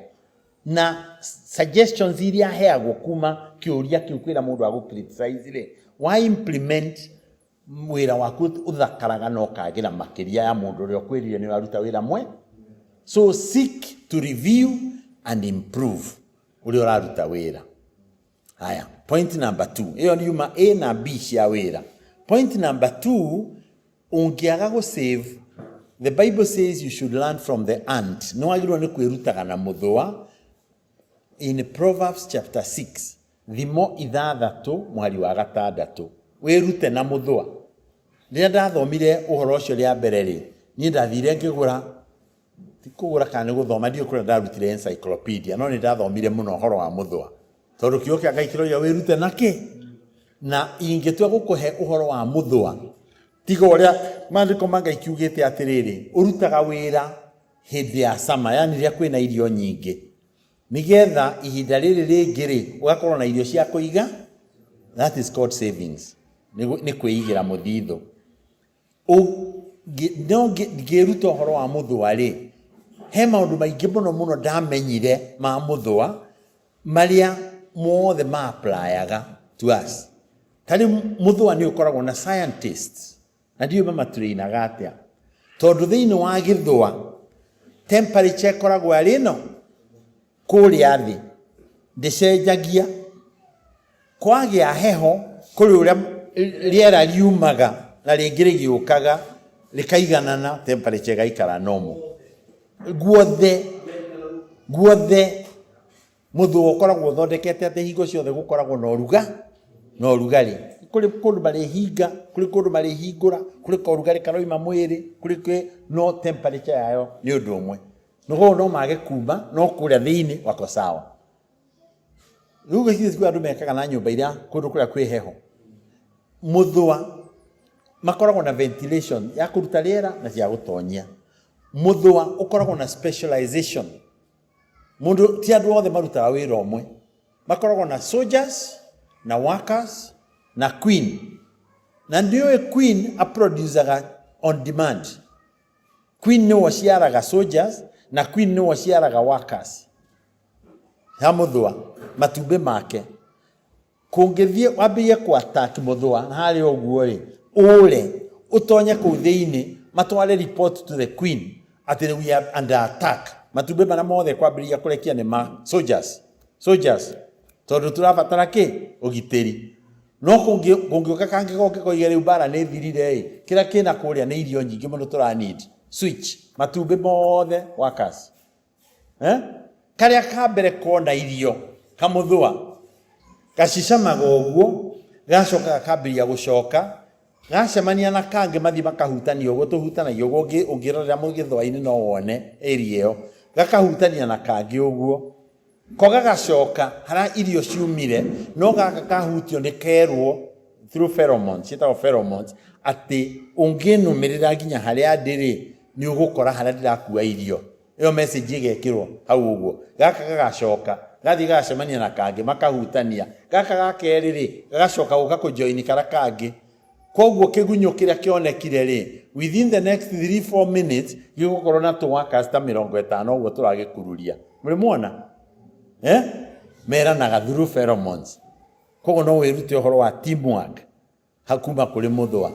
Na suggestions iria heagwo kuma kĩũria kĩu kwĩra mũndũ agũ criticize rĩ, wa implement, wĩra waku ũthakaraga na ũkagĩra makĩria ya mũndũ ũrĩa ũkwĩrire nĩ ũraruta wĩra mwe. So seek to review and improve ũrĩa ũraruta wĩra. Haya, point number two, ĩyo nĩ yuma A na B cia wĩra. Point number two, ũngĩaga gũ save, the Bible says you should learn from the ant. Nĩ wagĩrĩirwo nĩ kwĩrutaga na mũthũa. In Proverbs chapter 6, Thimo 6 mũhari wa 6, wĩrute na mũthũa. Rĩrĩa ndathomire ũhoro ũcio rĩa mbere rĩ, niĩ ndathire ngĩgũra, ti kũgũra kana nĩ gũthoma, ndiũĩ kũrĩa ndarutire encyclopedia, no nĩ ndathomire mũno ũhoro wa mũthũa, tondũ kiugo kĩa Ngai kĩroiga wĩrute na kĩ. Na ingĩtua gũkũhe ũhoro wa mũthũa, tiga ũrĩa maandĩko ma Ngai kiugĩte atĩrĩrĩ, ũrutaga wĩra hĩndĩ ya summer, yani rĩrĩa kwĩna irio nyingĩ. Nĩgetha ihinda rĩrĩ rĩngĩ rĩ, ũgakorwo na irio cia kũiga. That is called savings. Nĩ kwĩigĩra mũthithũ. No ngĩruta ũhoro wa mũthũa rĩ, he maũndũ maingĩ mũno mũno ndamenyire ma mũthũa marĩa mothe ma applyaga to us. Ta rĩu mũthũa nĩ ũkoragwo na scientists, na ndiũĩ mamatrainaga atĩa, tondũ thĩinĩ wa gĩthũa temperature ĩkoragwo arĩ ĩno kũrĩa thĩ, ndĩcenjagia. Kwagĩa heho kũrĩ ũrĩa rĩera riumaga na rĩngĩ rĩgĩũkaga rĩkaiganana, temperature ĩgaikara normal guothe guothe. Mũthũa ũkoragwo ũthondekete atĩ hingo ciothe gũkoragwo na ũruga na ũrugarĩ. Kũrĩ kũndũ marĩhinga, kũrĩ kũndũ marĩhingũra, kũrĩ kaũrugarĩ karoima mwĩrĩ, kũrĩ kwĩ no temperature yayo nĩ ũndũ ũmwe. Koguo no mage kuma no kũrĩa thĩinĩ wako sawa. Rĩu gĩcigo kĩu andũ mekaga na nyũmba iria kũndũ kũrĩa kwĩ heho. Mũthũa makoragwo na ventilation ya kũruta rĩera na cia gũtonyia. Mũthũa ũkoragwo na specialization. Mũndũ ti andũ othe marutaga wĩra ũmwe. Makoragwo na soldiers na workers na queen. Na nĩũĩ queen aproducaga on demand. Queen nĩwe ũciaraga soldiers na queen nĩwe ũciaraga workers. Ha mũthũa matumbĩ make kũngĩthiĩ wambĩrĩrie kũ attack mũthũa harĩa ũguo rĩ, ũre ũtonye kũu thĩinĩ, matware report to the queen atĩ we are under attack. Matumbĩ marĩa mothe kwambĩrĩria kũrekia nĩ ma soldiers, soldiers, tondũ tũrabatara kĩ ũgitĩri. No kũngĩũka kangĩ goke koige rĩu mbara nĩ thirire ĩ, kĩrĩa kĩna kũrĩa nĩ irio nyingĩ mũno tũra need, switch matumbĩ mothe workers. Eh? Karĩa ka mbere kona irio kamũthũa gacicamaga ũguo, gacoka gakambĩrĩria gũcoka, gacemania na kangĩ mathiĩ makahutania ũguo, tũhutanagia ũguo, ũngĩrorera gĩthũa-inĩ no wone area ĩyo, gakahutania na kangĩ ũguo, ko gagacoka harĩa irio ciumire, no gaka kahutio nĩ kerwo through pheromones, ciĩtagwo pheromones, atĩ ũngĩnũmĩrĩra nginya harĩa ndĩ-rĩ, nĩ ũgũkora harĩa ndĩrakua irio. Ĩyo message ĩgekĩrwo hau ũguo, gaka gagacoka gathiĩ gagacemania na kangĩ makahutania, gaka ga kerĩ rĩ gagacoka gũka kũjoin karĩa kangĩ. Koguo kĩgunyũ kĩrĩa kĩonekire rĩ, within the next 3-4 minutes gĩgũkorwo na tũ workers ta 50 ũguo tũragĩkururia. Mũrĩ mwona? Eh? Meranaga through pheromones. Koguo no wĩrute ũhoro wa teamwork hakuma kũrĩ mũthũa.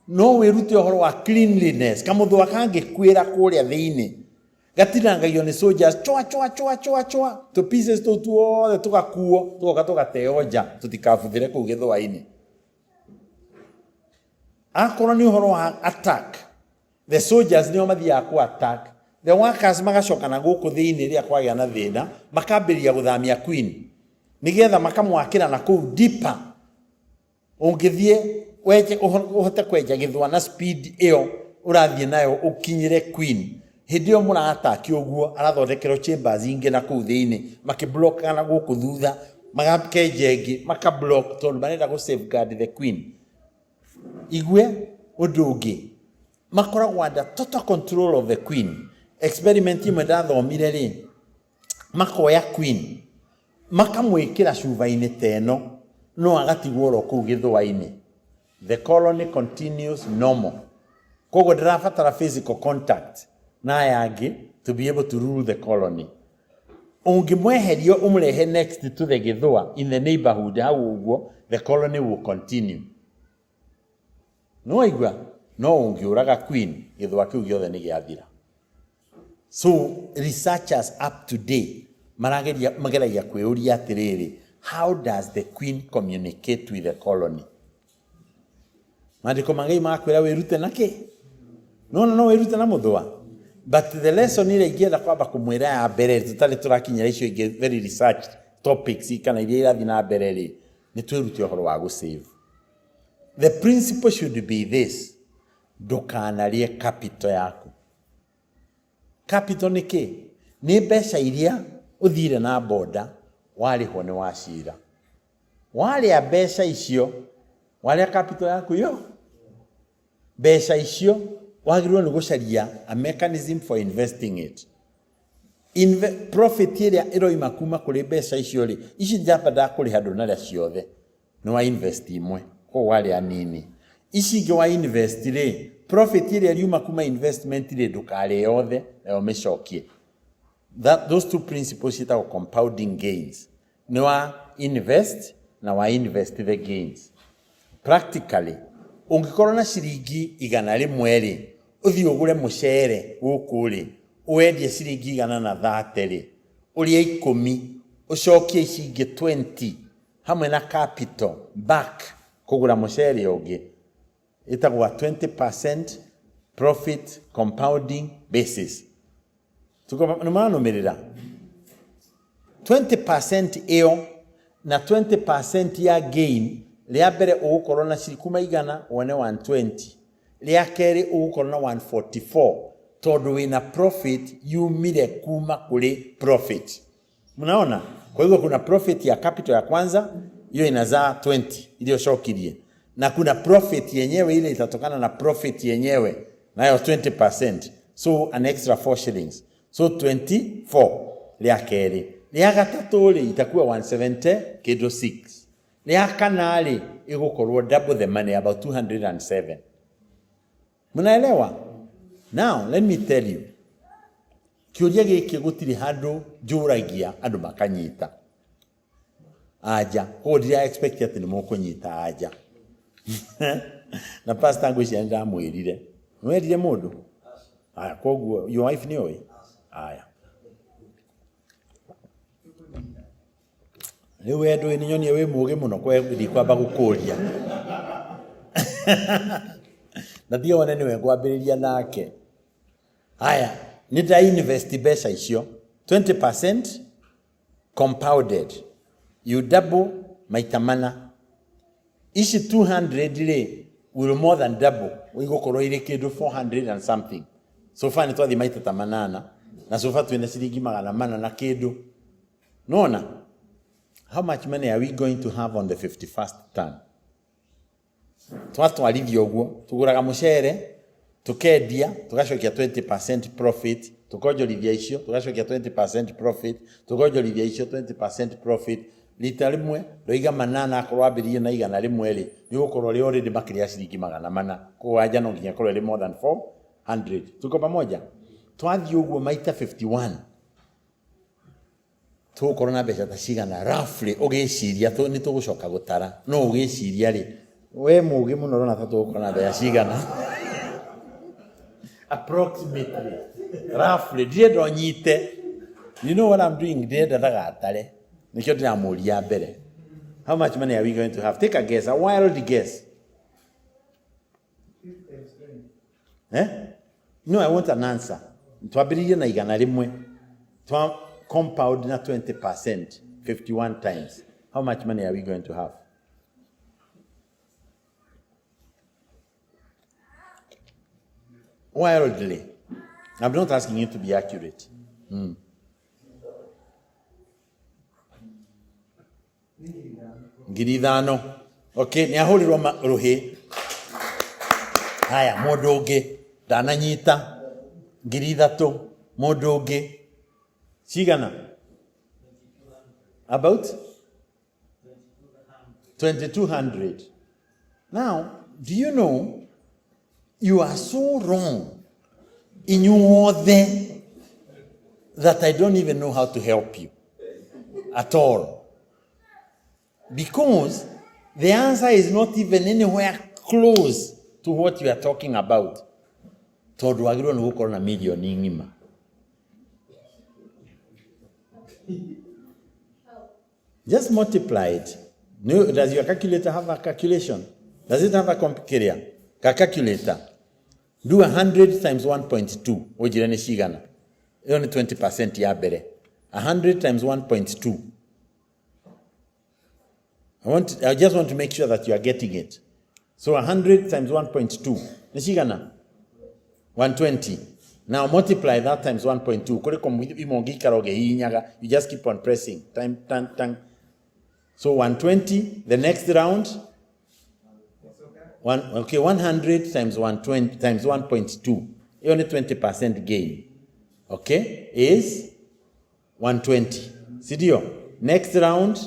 No wĩrute ũhoro wa cleanliness. Kamũthũa kangĩkuĩra kũrĩa thĩinĩ gatinangagio nĩ soldiers chwa chwa chwa chwa chwa, tũ pieces tũu tuothe tũgakuo tũgoka tũgateo nja tũtikabuthĩre kũu gĩthũa-inĩ. Akorwo nĩ ũhoro wa attack, the soldiers nĩo mathiaga ku attack, the workers magacoka na gũkũ thĩinĩ rĩrĩa kwagĩa na thĩna, makambĩrĩria gũthamia queen nĩgetha makamwakĩra na kũu deeper. Ũngĩthiĩ wenje ũhote kwenja gĩthũa na speed ĩyo ũrathiĩ nayo ũkinyĩre queen, hĩndĩ ĩyo mũrataki ũguo arathondekerwo chambers ingĩ na kũu thĩinĩ, makĩblockaga na gũkũ thutha, magakenja ĩngĩ makablock, tondũ marenda gũ safeguard the queen. Igue ũndũ ũngĩ, makoragwo under total control of the queen. Experiment ĩmwe ndathomire rĩ, makoya queen makamwĩkĩra cuba-inĩ ta ĩno, no agatigwo oro kũu gĩthũa-inĩ. The colony continues normal. Koguo ndĩrabatara physical contact na aya angĩ to be able to rule the colony. Ũngĩmweheria ũmũrehe next to the gĩthũa in the neighborhood hau ũguo, the colony will continue. No waigua? No ũngĩũraga queen, gĩthũa kĩu gĩothe nĩ gĩathira. So researchers up to date marageria, mageragia kwĩyũria atĩrĩrĩ, how does the queen communicate with the colony? Maandĩko ma Ngai magakwĩra wĩrute na kĩ? No no wĩrute na mũthũa. But the lesson ĩrĩa ingĩenda kwamba kũmwĩra ya mbere, tũtarĩ tũrakinyĩra icio ingĩ very researched topics kana iria irathiĩ na mbere rĩ, nĩ twĩrute ũhoro wa gũsave. The principle should be this: ndũkanarĩe capital yaku. Capital nĩ kĩ? Nĩ mbeca iria ũthire na boda warĩhwo nĩ wacira. Warĩa mbeca icio, warĩa capital yaku yo. Mbeca icio wagĩrĩirwo nĩ gũcaria a mechanism for investing it. Profit ĩrĩa ĩroima kuma kũrĩ mbeca icio rĩ, ici njamba ndakũrĩha ndũnarĩa ciothe, nĩ wa invest imwe, koguo warĩa nini. Ici ingĩ wa invest rĩ, profit ĩrĩa ĩriuma kuma investment rĩ, ndũkarĩe yothe, nayo ũmĩcokie. Those two principles ciĩtagwo compounding gains. Nĩ wa invest na wa invest the gains. Practically, ũngĩkorwo na ciringi 100 rĩ, ũthiĩ ũgũre mũcere gũkũ rĩ, ũwendie ciringi 130 rĩ, ũrĩe 10, ũcokie ici ingĩ 20 hamwe na capital back kũgũra mũcere ũngĩ. Ĩtagwo 20% profit compounding basis. Nĩ mũranũmĩrĩra? 20% ĩyo na 20% ya gain, rĩa mbere ũgũkorwo na kuma 100 wone 120, rĩa kerĩ ũgũkorwo na 144 tondũ wĩna profit yumire kuma kũrĩ profit. Mnaona? Kwa hivyo kuna profit ya capital ya kwanza, hiyo inazaa 20 iliyocokirie, na kuna profit yenyewe ile itatokana na profit yenyewe nayo 20%, so an extra 4 shillings, so 24 rĩa kerĩ. Rĩa gatatũ rĩ itakuwa 170 kĩndũ 6, rĩa kana rĩ ĩgũkorwo double the money, about 207. Mnaelewa? Now let me tell you, kĩũria gĩkĩ gũtirĩ handũ njũragia andũ makanyita anja, koguo ndira expect atĩ nĩ mũkũnyita anja. Na pastor ngwĩciria nĩ ndamwĩrire, nĩwerire mũndũ? Aya, koguo your wife nĩ oĩ? Aya, rĩu we ndũĩ nĩ nyonie wĩ mũũgĩ mũno, kwe ndikwamba gũkũria na tiga wone nĩwe ngwambĩrĩria nake. Haya, nĩ nda invest mbeca icio 20% compounded, you double maita mana. Ici 200 rĩ will more than double, igũkorwo irĩ kĩndũ 400 and something. So far nĩ twathiĩ maita ta manana, na so far twĩna ciringi 400 na kĩndũ. Nona how much money are we going to have on the 51st turn? Twatwarithia ũguo, tũgũraga mũcere, tũkendia, tũgacokia 20% profit, tũkonjorithia icio, tũgacokia 20% profit, tũkonjorithia icio 20% profit. Rita rĩmwe ndoiga manana, akorwo wambĩrĩirie na 100 rĩ, nĩ ũgũkorwo ũrĩ already makĩria ya ciringi 400. Koguo anja no nginya ĩkorwo ĩrĩ more than 400. Tuko pamoja? Twathiĩ ũguo maita 51, tũgũkorwo na mbeca ta cigana roughly? Ũgĩciria, nĩ tũgũcoka gũtara, no ũgĩciria rĩ, we mũũgĩ mũno, ũrona ta tũgũkorwo na mbeca cigana approximately, roughly? Ndirenda ũnyite. You know what I'm doing? Ndĩrenda ndagatare, nĩkĩo ndĩramũria mbere. How much money are we going to have? Take a guess, a wild guess. Eh? No, I want an answer. Twambĩrĩirie na 100, twa compound na 20% 51 times. How much money are we going to have? Wildly. I'm not asking you to be accurate. 5,000. Okay, nĩ ahũrĩrwo rũhĩ. Haya, mũndũ ũngĩ ndananyita. 3,000. Mũndũ ũngĩ cigana? About 2200. Now, do you know you are so wrong inyuothe that I don't even know how to help you at all, because the answer is not even anywhere close to what you are talking about, tondũ wagĩrĩirwo nĩ gũkorwo na mirioni ng'ima. Just multiply it. No, does your calculator have a calculation? Does it have a computer? Ka calculator. Do 100 times 1.2. Ũnjĩre nĩ cigana. Ĩyo nĩ 20% ya mbere. 100 times 1.2. I just want to make sure that you are getting it. So 100 times 1.2. Nĩ cigana? 120. Now multiply that times 1.2. Kũrĩ imwe ũngĩikara ũkĩhihinyaga. You just keep on pressing. Time, time, time. So 120, the next round. One, okay, 100 times 120 times 1.2. Ĩyo nĩ 20% gain. Okay, is 120, si ndio? Next round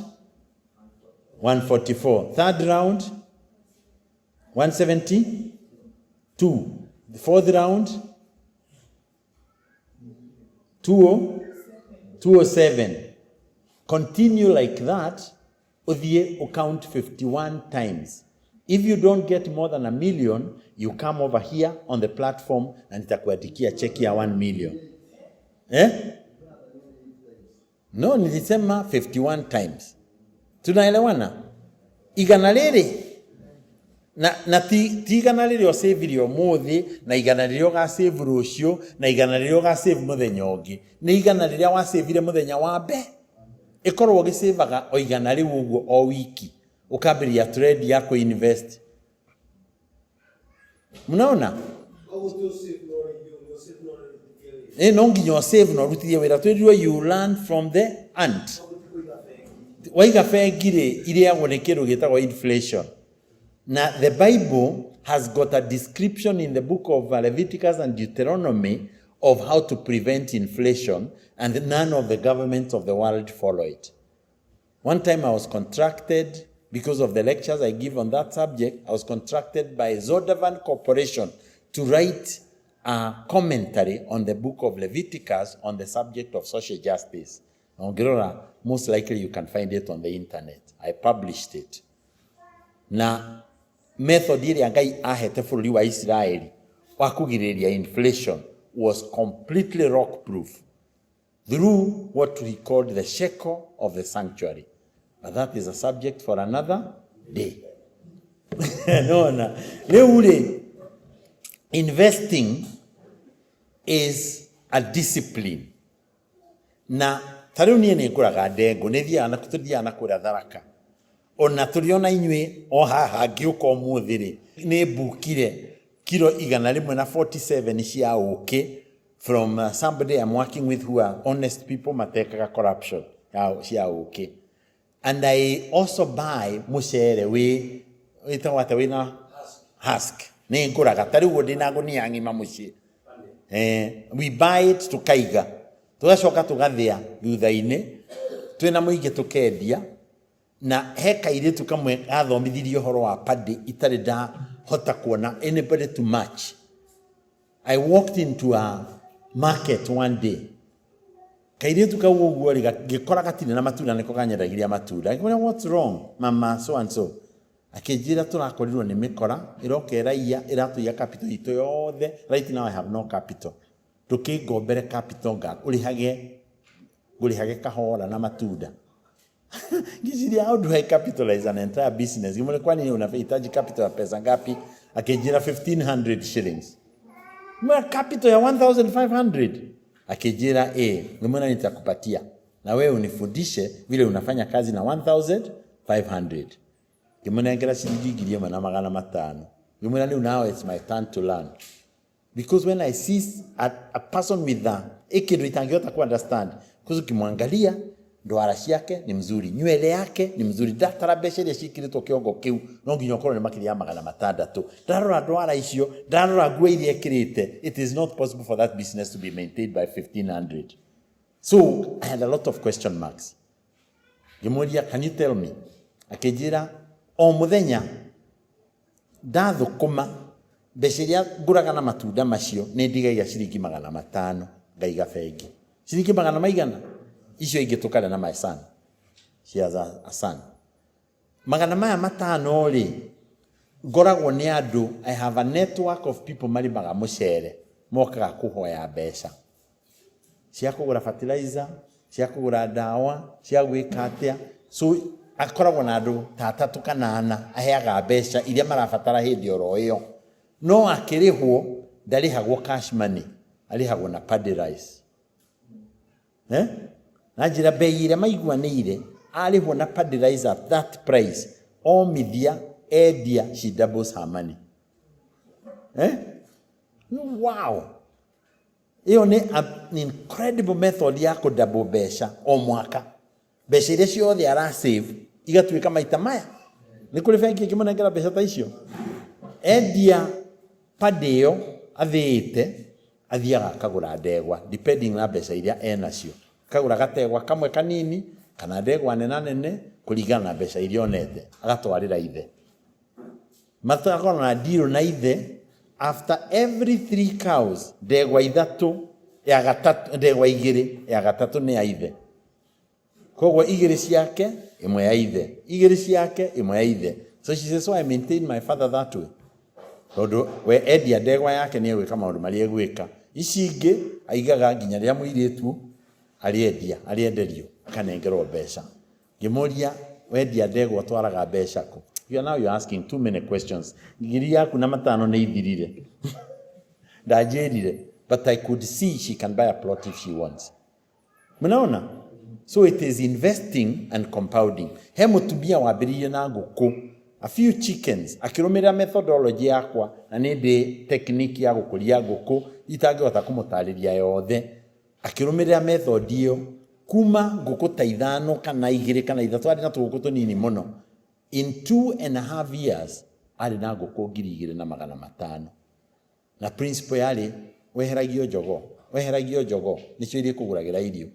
144, third round 172, the fourth round 20 207. Continue like that, uthie count 51 times. If you don't get more than a million, you come over here on the platform na nitakuandikia cheki ya 1 million. Eh? No, nilisema 51 times. Tunaelewana? Igana rĩrĩ na ti igana rĩrĩa ũcĩvirie ũmũthĩ, na igana rĩrĩa ũgacĩvu rũciũ, na igana rĩrĩa ũgacĩvu mũthenya ũngĩ, nĩ igana rĩrĩa wacĩvire mũthenya wa mbe. Ĩkorwo ũgĩcĩvaga o igana rĩu ũguo o wiki, ũkambĩrĩria trend ya kũinvest. Mnaona? Koguo ti ũsave no rĩngĩ, nĩ ũsave no rĩngĩ. Ĩ, no nginya ũsave na ũrutithie wĩra. Twĩrirwo you learn from the ant. Koguo ti kũiga bengi. Waiga bengi rĩ, irĩagwo nĩ kĩndũ gĩtagwo inflation. Na the Bible has got a description in the book of Leviticus and Deuteronomy of how to prevent inflation, and none of the governments of the world follow it. One time I was contracted, because of the lectures I give on that subject, I was contracted by Zodavan Corporation to write a commentary on the book of Leviticus on the subject of social justice. Na ũngĩrora, most likely you can find it on the internet. I published it. Na method ĩrĩa Ngai ahete bũrũri wa Isiraeli wa kũgirĩrĩria inflation was completely rock proof through what we called the shekel of the sanctuary. But that is a subject for another day. Nona, rĩu rĩ, investing is a discipline. Na ta rĩu niĩ nĩ ngũraga ndengũ, nĩ thiaga na tũthiaga na kũrĩa Tharaka. Ona tũrĩ ona inyuĩ o haha ngĩũka ũmũthĩ rĩ, nĩ mbukire kiro 100 na 47 cia ũkĩ from somebody I'm working with who are honest people, matekaga corruption ya cia ũkĩ. And I also buy mũcere wĩ wĩtagwo atĩa, wĩna husk. Nĩ ngũraga ta rĩu ndĩna ngũnia ng'ima mũciĩ. We buy it, tukaiga, tugacoka tugathĩa thutha-inĩ twĩna mũingĩ, tũkendia. Na he kairĩtu kamwe gathomithirie ũhoro wa paddy itarĩ ndahota kuona anybody to match. I walked into a market one day, kairĩtu kau ũguo rĩ, ngĩkora gatirĩ na matunda, nĩko kanyendagiria matunda. Ngĩmwĩra, "What's wrong, mama so and so?" Akĩnjĩra, "Tũrakorirwo nĩ mĩkora ĩroka ĩraiya, ĩratũiya capital itũ yothe. Right now I have no capital. Ndũkĩngombere capital nga ũrĩhage, ngũrĩhage kahora na matunda." Ngĩciria, how do I capitalize an entire business? Ngĩmwĩra, "Kwani unahitaji capital ya pesa ngapi?" Akĩnjĩra, "1500 shillings." Ngĩmwĩra, "Capital ya 1500?" Akĩnjĩra, "Eh." Ngĩmwĩra, "Nitakupatia na wewe unifundishe vile unafanya kazi na 1500." Ngĩmũnengera ciringi 1500. Ngĩmwĩra, "Rĩu now it's my turn to learn." Because when I see a person with a ĩ kĩndũ itangĩhota ku understand, because ukimwangalia, ndwara ciake ni mzuri, nywele yake ni mzuri, ndatara mbeca iria ciĩkĩrĩtwo kĩongo kĩu, no nginya ũkorwo nĩ makĩria ya 600. Ndarora ndwara icio, ndarora nguo iria ĩkĩrĩte, it is not possible for that business to be maintained by 1500. So I had a lot of question marks. Ngĩmũria, "Can you tell me?" Akĩnjĩra, "O mũthenya ndathũkũma, mbeca iria ngũraga na matunda macio, nĩ ndigagia ciringi 500 ngaiga bengi." Ciringi magana maigana icio ingĩ tũkarĩa na my son. She has a son. Magana maya matano rĩ, ngoragwo nĩ andũ, I have a network of people marĩmaga mũcere, mokaga kũhoya mbeca cia kũgũra fertilizer, cia kũgũra ndawa, cia gwĩka atĩa. So akoragwo na andũ ta atatũ kana ana aheaga mbeca iria marabatara hĩndĩ oro ĩyo. No akĩrĩhwo, ndarĩhagwo cash money, arĩhagwo na paddy rice. Eh? Na njĩra bei ĩrĩa maiguanĩire, arĩhwo na paddy rice at that price, omithia, endia, she doubles her money. Eh? Wow! Ĩyo nĩ an incredible method ya kũ double mbeca o mwaka. Mbeca iria ciothe ara save igatuĩka maita maya. Nĩ kũrĩ bengi ĩngĩmũnengera mbeca ta icio? Endia paddy ĩyo athĩĩte, athiaga akagũra ndegwa depending na mbeca iria enacio. Akagũra gategwa kamwe kanini kana ndegwa nena nene kũringana na mbeca iria onete, agatwarĩra ithe. Matakorwo na deal na ithe after every three cows, ndegwa ithatũ ya gatatũ, ndegwa igĩrĩ ya gatatũ nĩ ya ithe. Koguo igĩrĩ ciake, ĩmwe ya ithe, igĩrĩ ciake, ĩmwe ya ithe. So she says, so I maintain my father that way. Tondũ we endia ndegwa yake nĩ egwĩka maũndũ marĩa egwĩka. Ici ingĩ aigaga nginya rĩrĩa mũirĩtu arĩendia, arĩenderio, akanengerwo mbeca. Ngĩmũria, wendia ndegwa ũtwaraga mbeca kũ? You are now you are asking too many questions. Ngiri yaku na matano nĩ ithirire. Ndanjĩrire, but I could see she can buy a plot if she wants. Mnaona? So it is investing and compounding. He mũtumia wambĩrĩirie na ngũkũ, a few chickens, akĩrũmĩrĩra methodology yakwa, na nĩ ndĩ technique ya gũkũria ngũkũ itangĩhota kũmũtarĩria yothe. Akĩrũmĩrĩra method ĩyo, kuma ngũkũ ta ithano kana igĩrĩ kana ithatũ, arĩ na tũgũkũ tũnini mũno. In 2.5 years, arĩ na ngũkũ 2500. Na principle yarĩ weheragio jogoo, weheragio jogoo, nĩcio irĩkũgũragĩra irio.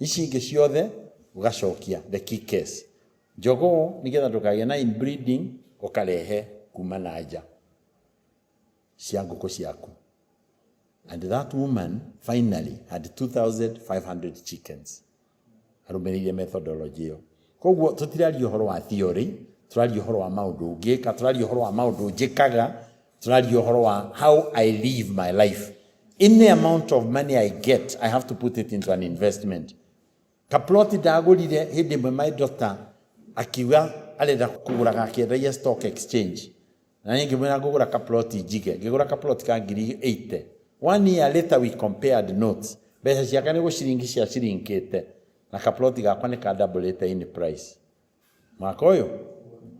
Ici ingĩ ciothe ũgacokia the key case. Jogoo nĩgetha ndũkagĩe na inbreeding ũkarehe kuma na nja cia ngũkũ ciaku. And that woman finally had 2500 chickens. Arũmĩrĩire methodology ĩyo. Koguo tũtiraria ũhoro wa theory, tũraria ũhoro wa maũndũ ũngĩka, tũraria ũhoro wa maũndũ njĩkaga, tũraria ũhoro wa how I live my life. Any amount of money I get, I have to put it into an investment. Kaploti ndagũrire hĩndĩ ĩmwe my daughter akiuga arenda kũgũra akĩendagia stock exchange. Na niĩ ngĩmwĩra ngũgũra kaploti njige, ngĩgũra kaploti ka ngiri 80. One year later we compared notes. Mbeca ciake nĩ gũciringi ciacirinkĩte na kaploti gakwa nĩ ka double in price. Mwaka ũyũ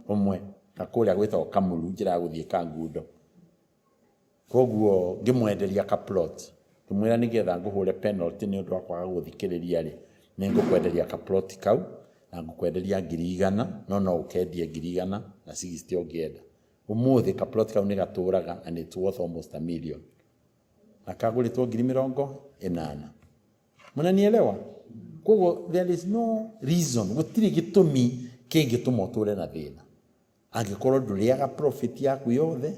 ũmwe na kũrĩa gwĩtagwo Kamuru njĩra ya gũthiĩ Kangundo. Koguo ngĩmwenderia kaplot, ngĩmwĩra nĩgetha ngũhũre penalty nĩ ũndũ wa kwaga gũthikĩrĩria rĩ, nĩ ngũkwenderia kaploti kau na ngũkwenderia ngiri igana, no no ũkendie ngiri igana na 60 ũngĩenda. Ũmũthĩ kaploti kau nĩ gatũraga and it's worth almost a million. Na kagũrĩtwo ngiri mĩrongo ĩnana. Mnanielewa? Koguo there is no reason, gũtirĩ gĩtũmi kĩngĩtũma ũtũre na thĩna. Angĩkorwo ndũrĩaga profit yaku yothe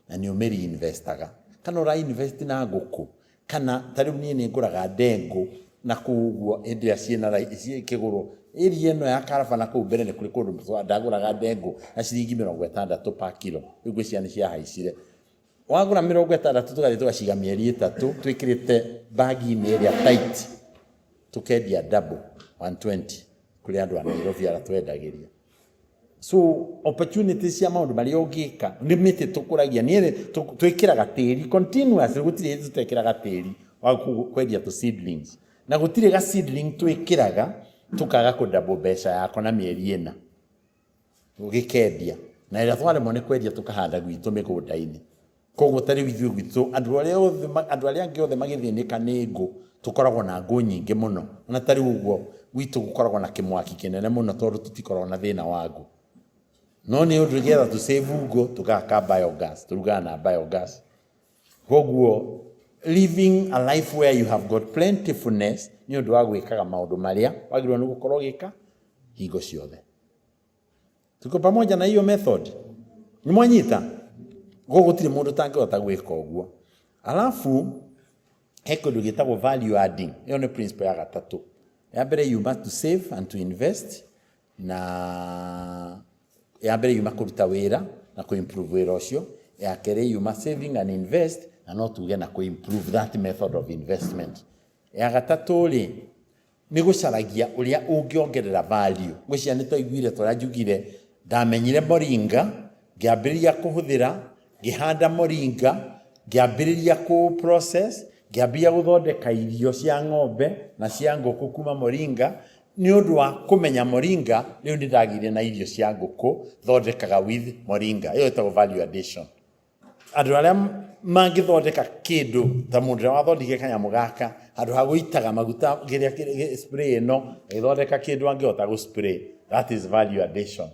na nĩ ũmĩ reinvestaga. Kana ũra invest na ngũkũ, kana ta rĩu niĩ nĩ ngũraga ndengũ na kũu ũguo hĩndĩ ĩrĩa ciĩna cikĩgũrwo. Area ĩno ya Karaba na kũu mbere nĩ kũrĩ kũndũ ndagũraga ndengũ na ciringi mĩrongo ĩtandatũ per kilo. Rĩu ngwĩciria nĩ ciahaicire. Wagũra mĩrongo ĩtandatũ tũgathiĩ tũgaciga mĩeri ĩtatũ twĩkĩrĩte bagi-inĩ ĩrĩa tight, tũkendia double 120 kũrĩ andũ a Nairobi arĩa twendagĩria. So opportunities cia maũndũ marĩa ũngĩka nĩ mĩtĩ tũkũragia, niĩ twĩkĩraga tĩri continuously, gũtirĩ hĩndĩ tũtekĩraga tĩri wa kwendia tũ seedlings, na gũtirĩ ga seedling twĩkĩraga tũkaga kũ double mbeca yako na mĩeri ĩna ũgĩkendia, na ĩrĩa twaremwo nĩ kwendia tũkahanda gwitũ mĩgũnda-inĩ. Koguo ta rĩu ithuĩ gwitũ andũ arĩa othe andũ arĩa angĩ othe magĩthĩnĩka nĩ ngũ, tũkoragwo na ngũ nyingĩ mũno. Ona ta rĩu ũguo gwitũ gũkoragwo na kĩmwaki kĩnene mũno tondũ tũtikoragwo na thĩna wa ngũ. No nĩ ũndũ nĩgetha tũ save ngũ tũgaka biogas, tũrugaga na biogas. Koguo living a life where you have got plentifulness nĩ ũndũ wa gwĩkaga maũndũ marĩa wagĩrĩirwo nĩ gũkorwo ũgĩka hingo ciothe. Tuko pamoja na hiyo method? Nĩ mwanyita? Koguo gũtirĩ mũndũ ũtangĩhota gwĩka ũguo. Alafu he kĩndũ gĩtagwo value adding. Ĩyo nĩ principle ya gatatũ. Ya mbere yuma to save and to invest, na ya mbere yuma kũruta wĩra na kũ improve wĩra ũcio. Ya kerĩ yuma saving and invest, na no tuge na kũ improve that method of investment. Ya gatatũ rĩ, nĩ gũcaragia ũrĩa ũngĩongerera value. Ngwĩciria nĩ twaiguire tũrĩa njugire, ndamenyire moringa, ngĩambĩrĩria kũhũthĩra, ngĩhanda moringa, ngĩambĩrĩria kũ process, ngĩambĩrĩria gũthondeka irio cia ng'ombe na cia ngũkũ kuma moringa. Nĩ ũndũ wa kũmenya moringa, rĩu nĩ ndagĩire na irio cia ngũkũ thondekaga with moringa. Ĩyo ĩtagwo value addition. Andũ arĩa mangĩthondeka kĩndũ ta mũndũ ũrĩa wathondekire kanyamũ gaka, handũ ha gũitaga maguta kĩrĩa spray ĩno, agĩthondeka kĩndũ angĩhota gũ spray. That is value addition.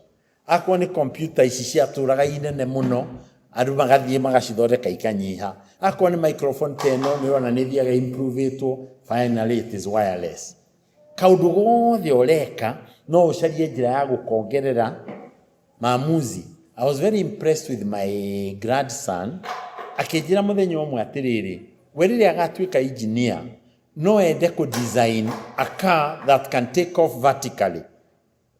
Akorwo nĩ computer ici ciatũraga inene mũno, andũ magathiĩ magacithondeka ikanyiha. Akorwo nĩ microphone ta ĩno, nĩ ũrona nĩ ĩthiaga improve-ĩtwo, finally it is wireless. Kaũndũ gothe ũreka no ũcarie njĩra ya gũkongerera maamuzi. I was very impressed with my grandson akĩnjĩra mũthenya ũmwe atĩrĩrĩ, we rĩrĩa agatuĩka engineer no ende kũ design a car that can take off vertically,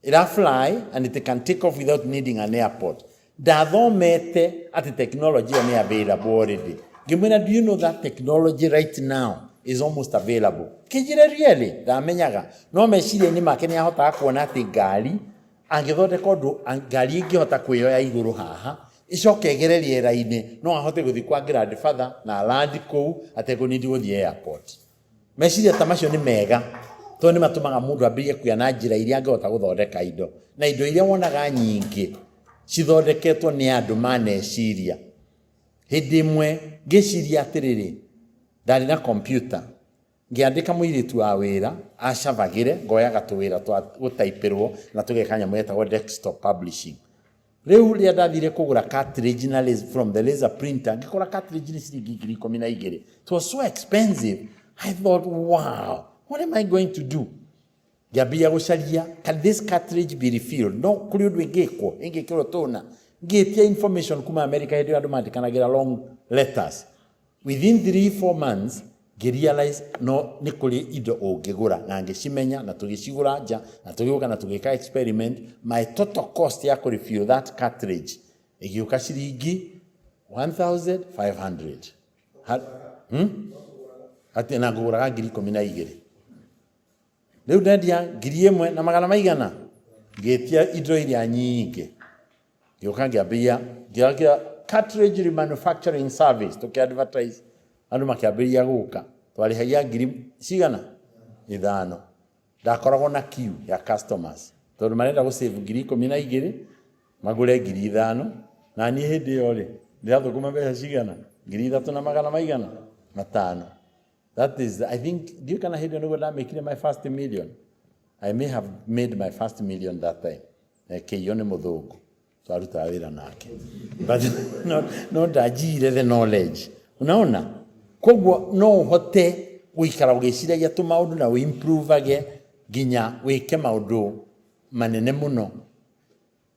ira fly and it can take off without needing an airport. Ndathomete atĩ technology ĩyo nĩ available already. Ngĩmwĩra, "Do you know that technology right now is almost available?" Kĩnjĩre, "Really?" Ndamenyaga, no meciria-inĩ make nĩ ahotaga kuona atĩ ngari angĩthondeka ũndũ ngari ĩngĩhota kwĩyoya igũrũ haha, ĩcoke ĩgere rĩera-inĩ, no ahote gũthiĩ kwa grandfather na land kũu atekũnindi gũthiĩ airport. Meciria ta macio nĩ mega tondũ nĩ matũmaga mũndũ ambĩrĩrie kũgĩa na njĩra iria angĩhota gũthondeka indo, na indo iria wonaga nyingĩ cithondeketwo nĩ andũ maneciria. Hĩndĩ ĩmwe ngĩciria atĩrĩrĩ, ndarĩ na computer, ngĩandĩka mũirĩtu wa wĩra acabagĩre, ngoyaga tũwĩra twa gũtaipĩrwo na tũgeka nyamũ yetagwo desktop publishing. Rĩu rĩrĩa ndathire kũgũra cartridge na from the laser printer, ngĩkora cartridge nĩ ciringi 12,000. It was so expensive. I thought, "Wow, what am I going to do?" Ngĩambĩrĩria gũcaria, can this cartridge be refilled? No kũrĩ ũndũ ĩngĩkwo, ĩngĩkĩrwo tũna. Ngĩtia information kuma America. Hĩndĩ ĩyo andũ mandĩkanagĩra long letters. Within 3-4 months ngĩrealize no nĩ kũrĩ indo ũngĩgũra, na ngĩcimenya na tũgĩcigũra nja na tũgĩũka na tũgĩka experiment. My total cost ya kũ refill that cartridge ĩgĩũka ciringi 1500. Hmm? Atĩ na ngũgũraga 12,000, rĩu ndendia 1,000 na magana maigana. Ngĩtia indo iria nyingĩ, ngĩũka ngĩambĩrĩria, ngĩakĩra cartridge remanufacturing service, tũkĩ advertise, andũ makĩambĩrĩria gũka. Twarĩhagia ngiri cigana ithano. Ndakoragwo na queue ya customers tondũ marenda gũ save 12,000 magũre 5,000, na niĩ hĩndĩ ĩyo rĩ ndĩrathũkũma mbeca cigana? 3,000 na magana maigana matano. That is, I think, ndiũĩ kana hĩndĩ ĩyo nĩguo ndamĩkire my first million. I may have made my first million that time. Kĩio nĩ mũthũngũ twarutaga wĩra nake, but no ndanjigire the knowledge. Unaona, koguo no ũhote gũikara ũgĩciragia tũmaũndũ na ũimprovage nginya wĩke maũndũ manene mũno,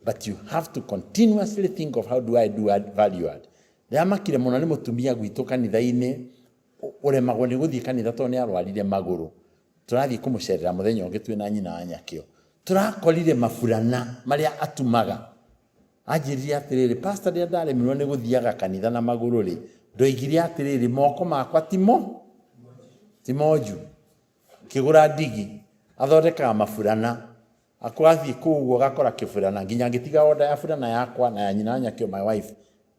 but you have to continuously think of how do I do add value add. Ndĩramakire mũno nĩ mũtumia gwitũ kanitha-inĩ ũremagwo nĩ gũthiĩ kanitha tondũ nĩ arwarire magũrũ. Tũrathiĩ kũmũcerera mũthenya ũngĩ twĩna nyina wa nyakĩo, tũrakorire maburana marĩa atumaga. Anjĩrire atĩrĩrĩ, "Pastor, rĩrĩa ndaremirwo nĩ gũthiaga kanitha na magũrũ rĩ, ndoigire atĩrĩrĩ, moko makwa timo ti monju." Ngĩgũra ndigi, athondekaga maburana. Akwathiĩ kũu ũguo ũgakora kĩburana, nginya ngĩtiga order ya burana yakwa na ya nyina wa nyakĩo, my wife,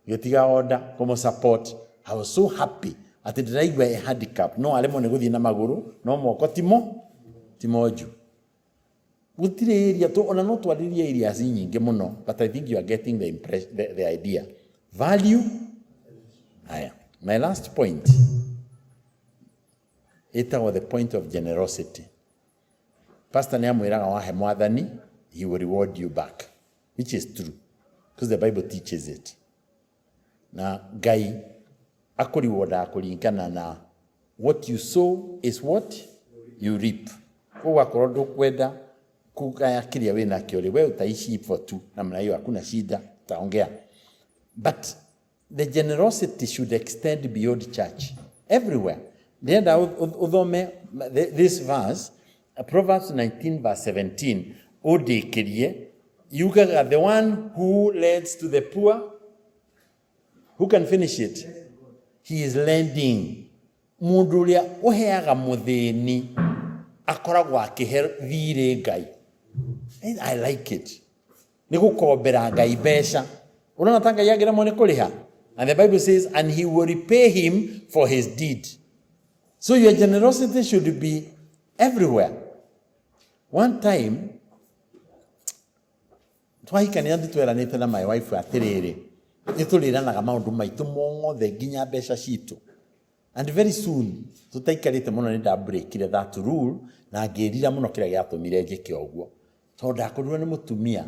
ngĩtiga order kũmũ support. I was so happy atĩ ndĩraigua e handicap, no aremwo nĩ gũthiĩ na magũrũ, no moko timo ti monju. Gũtirĩ area tu, ona no twarĩrie areas nyingĩ mũno, but I think you are getting the idea. Value. Haya, my last point ĩtagwo the point of generosity. Pastor nĩ amwĩraga wahe Mwathani, he will reward you back, which is true because the Bible teaches it. Na Ngai akũriwardaga kũringana na what you sow is what you reap. Koguo akorwo ndũkwenda kũgaya kĩrĩa wĩnakĩo rĩ, we utaishi hivyo tu namna hiyo, hakuna shida, utaongea. But the generosity should extend beyond church, everywhere. Ndĩrenda ũthome this verse, Proverbs 19 verse 17, ũndĩkĩrie. Yugaga the one who lends to the poor, who can finish it? He is lending. Mũndũ ũrĩa ũheaga mũthĩni akoragwo akĩhe thirĩ Ngai. I like it. Nĩ gũkombera Ngai mbeca. Ũrona ta Ngai angĩremwo nĩ kũrĩha? And the Bible says, and he will repay him for his deed. So your generosity should be everywhere. One time twahikania, nĩ tweranĩte na my wife atĩrĩrĩ, nĩ tũrĩranaga maũndũ maitũ mothe nginya mbeca citũ. And very soon, tũtaikarĩte mũno, nĩ ndabreakire that rule na ngĩrira mũno kĩrĩa gĩatũmire njĩke ũguo, tondũ ndakorirwo nĩ mũtumia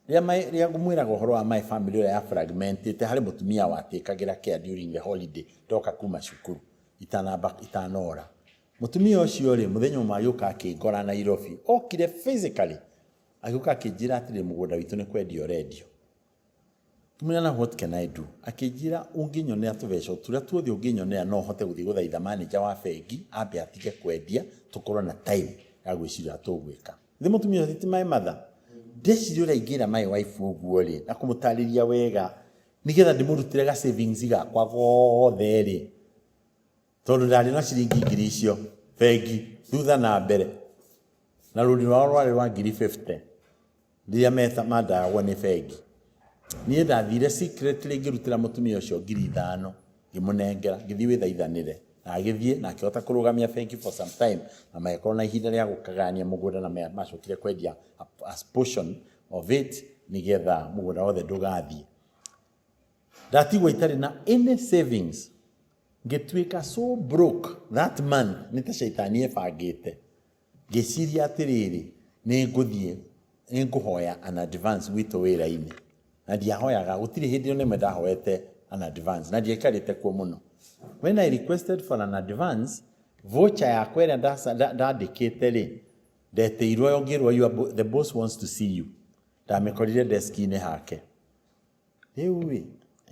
rĩrĩa ngũmwĩraga ũhoro wa my family ũrĩa ya fragmentĩte. Harĩ mũtumia watĩkagĩra care during the holiday ndoka kuma cukuru itanamba itanora. Mũtumia ũcio rĩ, mũthenya ũmwe agĩũka akĩngora Nairobi, okire physically, agĩũka akĩnjĩra atĩrĩ, mũgũnda witũ nĩ kwendio ũrendio. Ngĩmwĩra na what can I do? Akĩnjĩra ũngĩnyonera tũbeca tũrĩa tuothe ũngĩnyonera no hote gũthiĩ gũthaitha manager wa bengi ambe atige kwendia tũkorwo na time ya gwĩciria ũrĩa tũgwĩka. Githĩ mũtumia ũcio ti my mother? Ndeciria ũrĩa ingĩra my wife ũguo rĩ, na kũmũtarĩria wega nĩgetha ndĩmũrutĩre ga savings gakwa gothe rĩ, tondũ ndarĩ na ciringi ngiri icio bengi thutha na mbere, na rũni rwao rwarĩ rwa ngiri 50 rĩrĩa meta mandayagwo nĩ bengi. Niĩ ndathire secretly ngĩrutĩra mũtumia ũcio 5,000 ngĩmũnengera, ngĩthiĩ wĩthaithanĩre. Na agĩthiĩ na akĩhota kũrũgamia bengi for some time na magĩkorwo na ihinda rĩa gũkagania mũgũnda na macokire kwendia a portion of it nĩgetha mũgũnda wothe ndũgathiĩ. Ndatigwo itarĩ na any savings, ngĩtuĩka so broke that month nĩ ta caitani ebangĩte. Ngĩciria atĩrĩrĩ, nĩ ngũthiĩ, nĩ ngũhoya an advance gwitũ wĩra-inĩ. Na ndiahoyaga, gũtirĩ hĩndĩ ona ĩmwe ndahoete an advance, na ndiaikarĩte kuo mũno. When I requested for an advance, voucher yakwa ĩrĩa ndandĩkĩte rĩ, ndetĩirwo yo ngĩrwo the boss wants to see you. Ndamĩkorire desk-inĩ hake. Rĩu rĩ,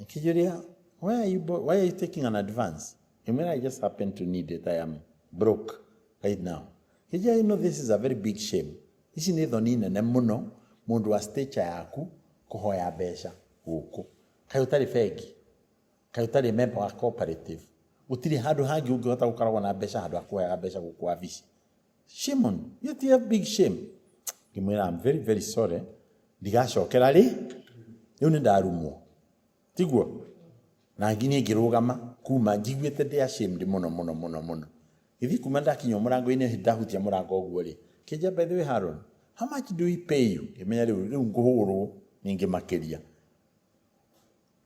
akĩnjũria, why are you taking an advance? Ngĩmwĩra, I just happen to need it, I am broke right now. Akĩnjĩra, you know this is a very big shame. Ici nĩ thoni nene mũno mũndũ wa stature yaku kũhoya mbeca gũkũ. Kaĩ ũtarĩ bengi? Kaĩ ũtarĩ member wa cooperative? Gũtirĩ handũ hangĩ ũngĩhota gũkoragwo na mbeca handũ ha kũhoyaga mbeca gũkũ wabici. Shame on you, you have big shame. Ngĩmwĩra, I'm very very sorry, ndigacokera rĩ, rĩu nĩ ndarumwo. Tiguo? Na niĩ ngĩrũgama kuma njiguĩte ndĩ ashamed mũno mũno mũno mũno. Gĩthiĩ kuma ndakinya mũrango-inĩ ndahutia mũrango ũguo rĩ, kĩnjia by the way Haron, how much do we pay you? Ngĩmenya rĩu rĩu ngũhũrwo ningĩ makĩria.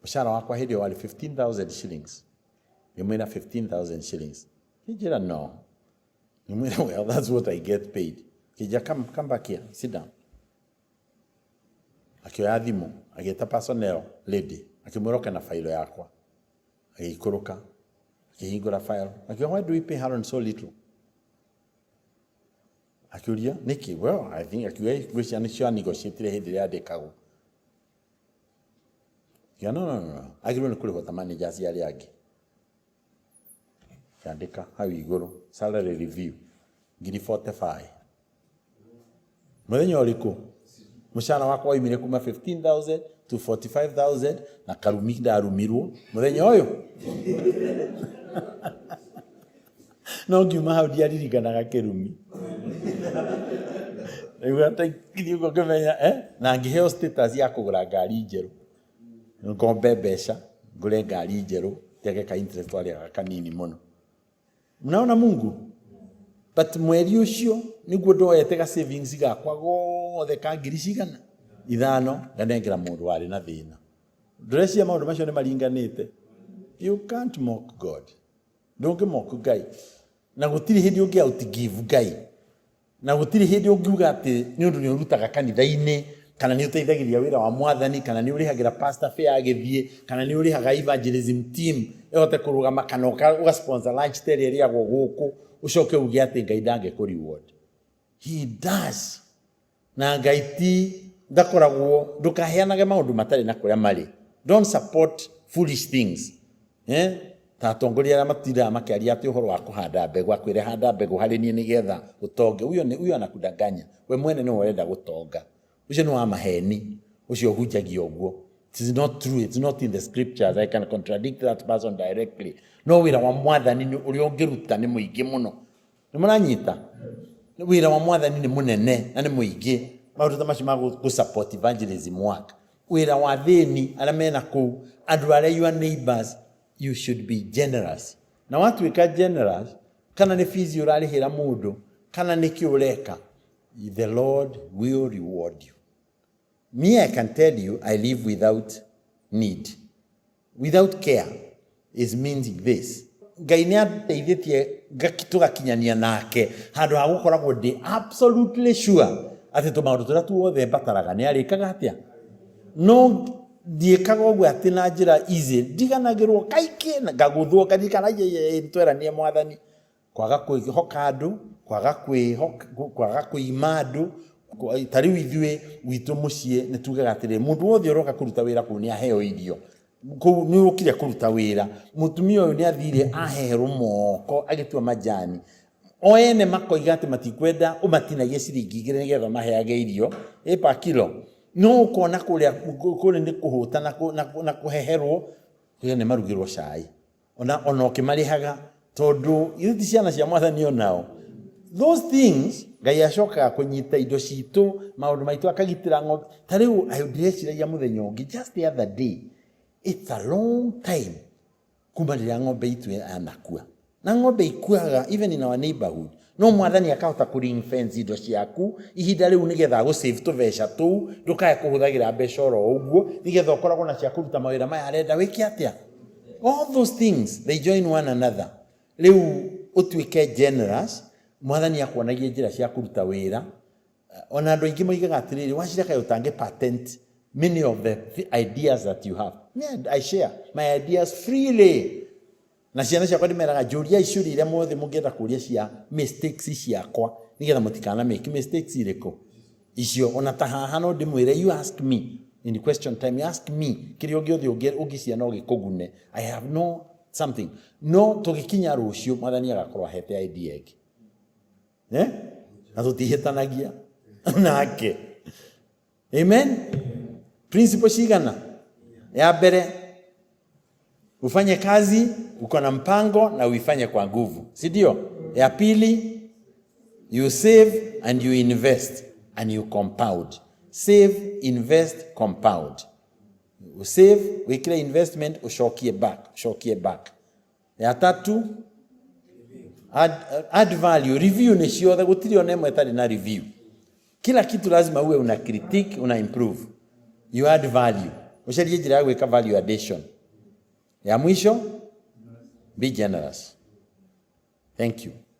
Mũcara wakwa hĩndĩ ĩyo warĩ 15,000 shillings. Ngĩmwĩra 15,000 shillings. Kĩnjĩra no. Ngĩmwĩra well that's what I get paid. Kĩnjĩra come back here, sit down. Akĩoya thimũ, agĩta personnel lady, akĩmwĩra oke na failo yakwa. Agĩikũrũka, akĩhingũra file. Akiuga why do we pay Haron so little? Akiuria nĩkĩ? Well, I think akiuga ngwĩciria nĩcio negotiatire hĩndĩ ĩrĩa andĩkagwo. Akiuga no, no, no, no. Agĩrĩirwo nĩ kũrĩhwo ta managers arĩa angĩ. Akĩandĩka hau igũrũ salary review ngiri 45. Mũthenya ũrĩkũ? Mũcara wakwa waumire kuma 15,000 to 45,000 na karumi ndarumirwo mũthenya ũyũ. No ngiuma hau ndiaririkanaga kĩrumi. Rĩu ataikirie ũguo ngĩmenya eh? Na ngĩheo status ya kũgũra ngari njerũ. Ngombe mbeca ngũre ngari njerũ njage ka interest warĩhaga kanini mũno. Mnaona Mungu? But mweri ũcio nĩguo ndoete ga savings gakwa gothe ka ngiri cigana ithano nganengera mũndũ warĩ na thĩna. Ndũreciria maũndũ macio nĩ maringanĩte? You can't mock God. Ndũngĩ mock Ngai. Na gũtirĩ hĩndĩ ũngĩ outgive Ngai. Na gũtirĩ hĩndĩ ũngiuga atĩ nĩ ũndũ nĩ ũrutaga kanitha-inĩ, kana nĩ ũteithagĩrĩria wĩra wa mwathani, kana nĩ ũrĩhagĩra pastor fare agĩthiĩ, kana nĩ ũrĩhaga evangelism team ĩhote kũrũgama, kana ũga sponsor lunch ta ĩrĩa ĩrĩagwo gũkũ, ũcoke uge atĩ Ngai ndangĩkũ reward. He does. Na Ngai ti ndakoragwo, ndũkaheanage maũndũ matarĩ na kũrĩa marĩ. Don't support foolish things. Eh? Ta atongoria arĩa matindaga makĩaria atĩ ũhoro wa kũhanda mbegũ, akwĩre handa mbegũ harĩ niĩ nĩgetha ũtonge. Huyo nĩ huyo anakudanganya. We mwene nĩwe ũrenda gũtonga. Ũcio nĩ wa maheni. Ũcio ũhunjagia ũguo. It is not true. It's not in the scriptures. I can contradict that person directly. No wĩra wa mwathani nĩ ũrĩa ũngĩruta nĩ mũingĩ mũno. Nĩ mũranyita? Wĩra wa mwathani nĩ mũnene na nĩ mũingĩ. Maũndũ ta macio ma gũ support evangelism work. Wĩra wa athĩni arĩa mena kũu, andũ arĩa your neighbors, you should be generous. Na watuĩka generous, kana nĩ fees ũrarĩhĩra mũndũ, kana nĩ kĩ ũreka, the Lord will reward you. Me, I can tell you, I live without need. Without care is means this. Ngai nĩ andeithĩtie tũgakinyania nake handũ ha gũkoragwo ndĩ absolutely sure atĩ tũmaũndũ tũrĩa tuothe mbataraga nĩ arĩkaga atĩa. No ndiĩkaga ũguo atĩ na njĩra easy, ndiganagĩrwo kaingĩ ngagũthwo ngaririkana nĩtweranie mwathani. Kwaga kwĩhoka andũ, kwaga kwĩhoka, kwaga kwĩima andũ. Ta rĩu ithuĩ gwitũ mũciĩ nĩ tugaga atĩrĩrĩ, mũndũ wothe ũroka kũruta wĩra kũu nĩ aheo irio. Kũu nĩ ũkire kũruta wĩra. Mũtumia ũyũ nĩ athire aheherwo moko agĩtua majani. O ene makoiga atĩ matikwenda ũmatinagie ciringi igĩrĩ nĩgetha ũmaheage irio ĩ per kilo. No ũkona kũrĩa kũrĩ nĩ kũhũta na kũheherwo, kũrĩa nĩ marugĩrwo cai. Ona ona ũkĩmarĩhaga tondũ ithuĩ ti ciana cia mwathani onao. Those things Ngai acokaga kũnyita indo citũ, maũndũ maitũ akagitĩra ng'ombe. Ta rĩu ndĩreciragia mũthenya ũngĩ just the other day, it's a long time kuma rĩrĩa ng'ombe itũ yanakua. Na ng'ombe ikuaga even in our neighborhood. No mwathani akahota kũ ring fence indo ciaku ihinda rĩu nĩgetha agũ save tũbeca tũu ndũkae kũhũthagĩra mbeca oro ũguo nĩgetha ũkoragwo na cia kũruta mawĩra maya arenda wĩke atĩa. All those things they join one another. Rĩu ũtuĩke generous, mwathani akuonagie njĩra cia kũruta wĩra. Ona andũ aingĩ moigaga atĩrĩrĩ, Wachira kaĩ ũtangĩ patent many of the ideas that you have. Me, I share my ideas freely. Na ciana ciakwa ndĩmeraga njũriai ciũria iria mothe mũngĩenda kũria cia mistakes ciakwa nĩgetha mũtikana make mistakes irĩkũ icio. Ona ta haha no ndĩmwĩre, you ask me in question time, you ask me kĩrĩa ũngĩothe ũngĩcia no gĩkũgune. I have no something. No tũgĩkinya rũciũ mwathani agakorwo ahete idea ĩngĩ. Eh? Na tũtihĩtanagia nake. Amen. Principle cigana? Ya mbere, ufanye kazi uko na mpango na uifanye kwa nguvu, si ndio? Ya pili, you save and you invest and you compound. Save, invest, compound. Save, wikire investment, ucokie back, ucokie back. Ya tatu, add value. Review nĩ ciothe, gũtirĩ ona ĩmwe ĩtarĩ na review. Kila kitu lazima uwe una critique, una improve. You add value. Ucarie njĩra ya gwĩka value addition. Ya mwisho, be generous. Thank you.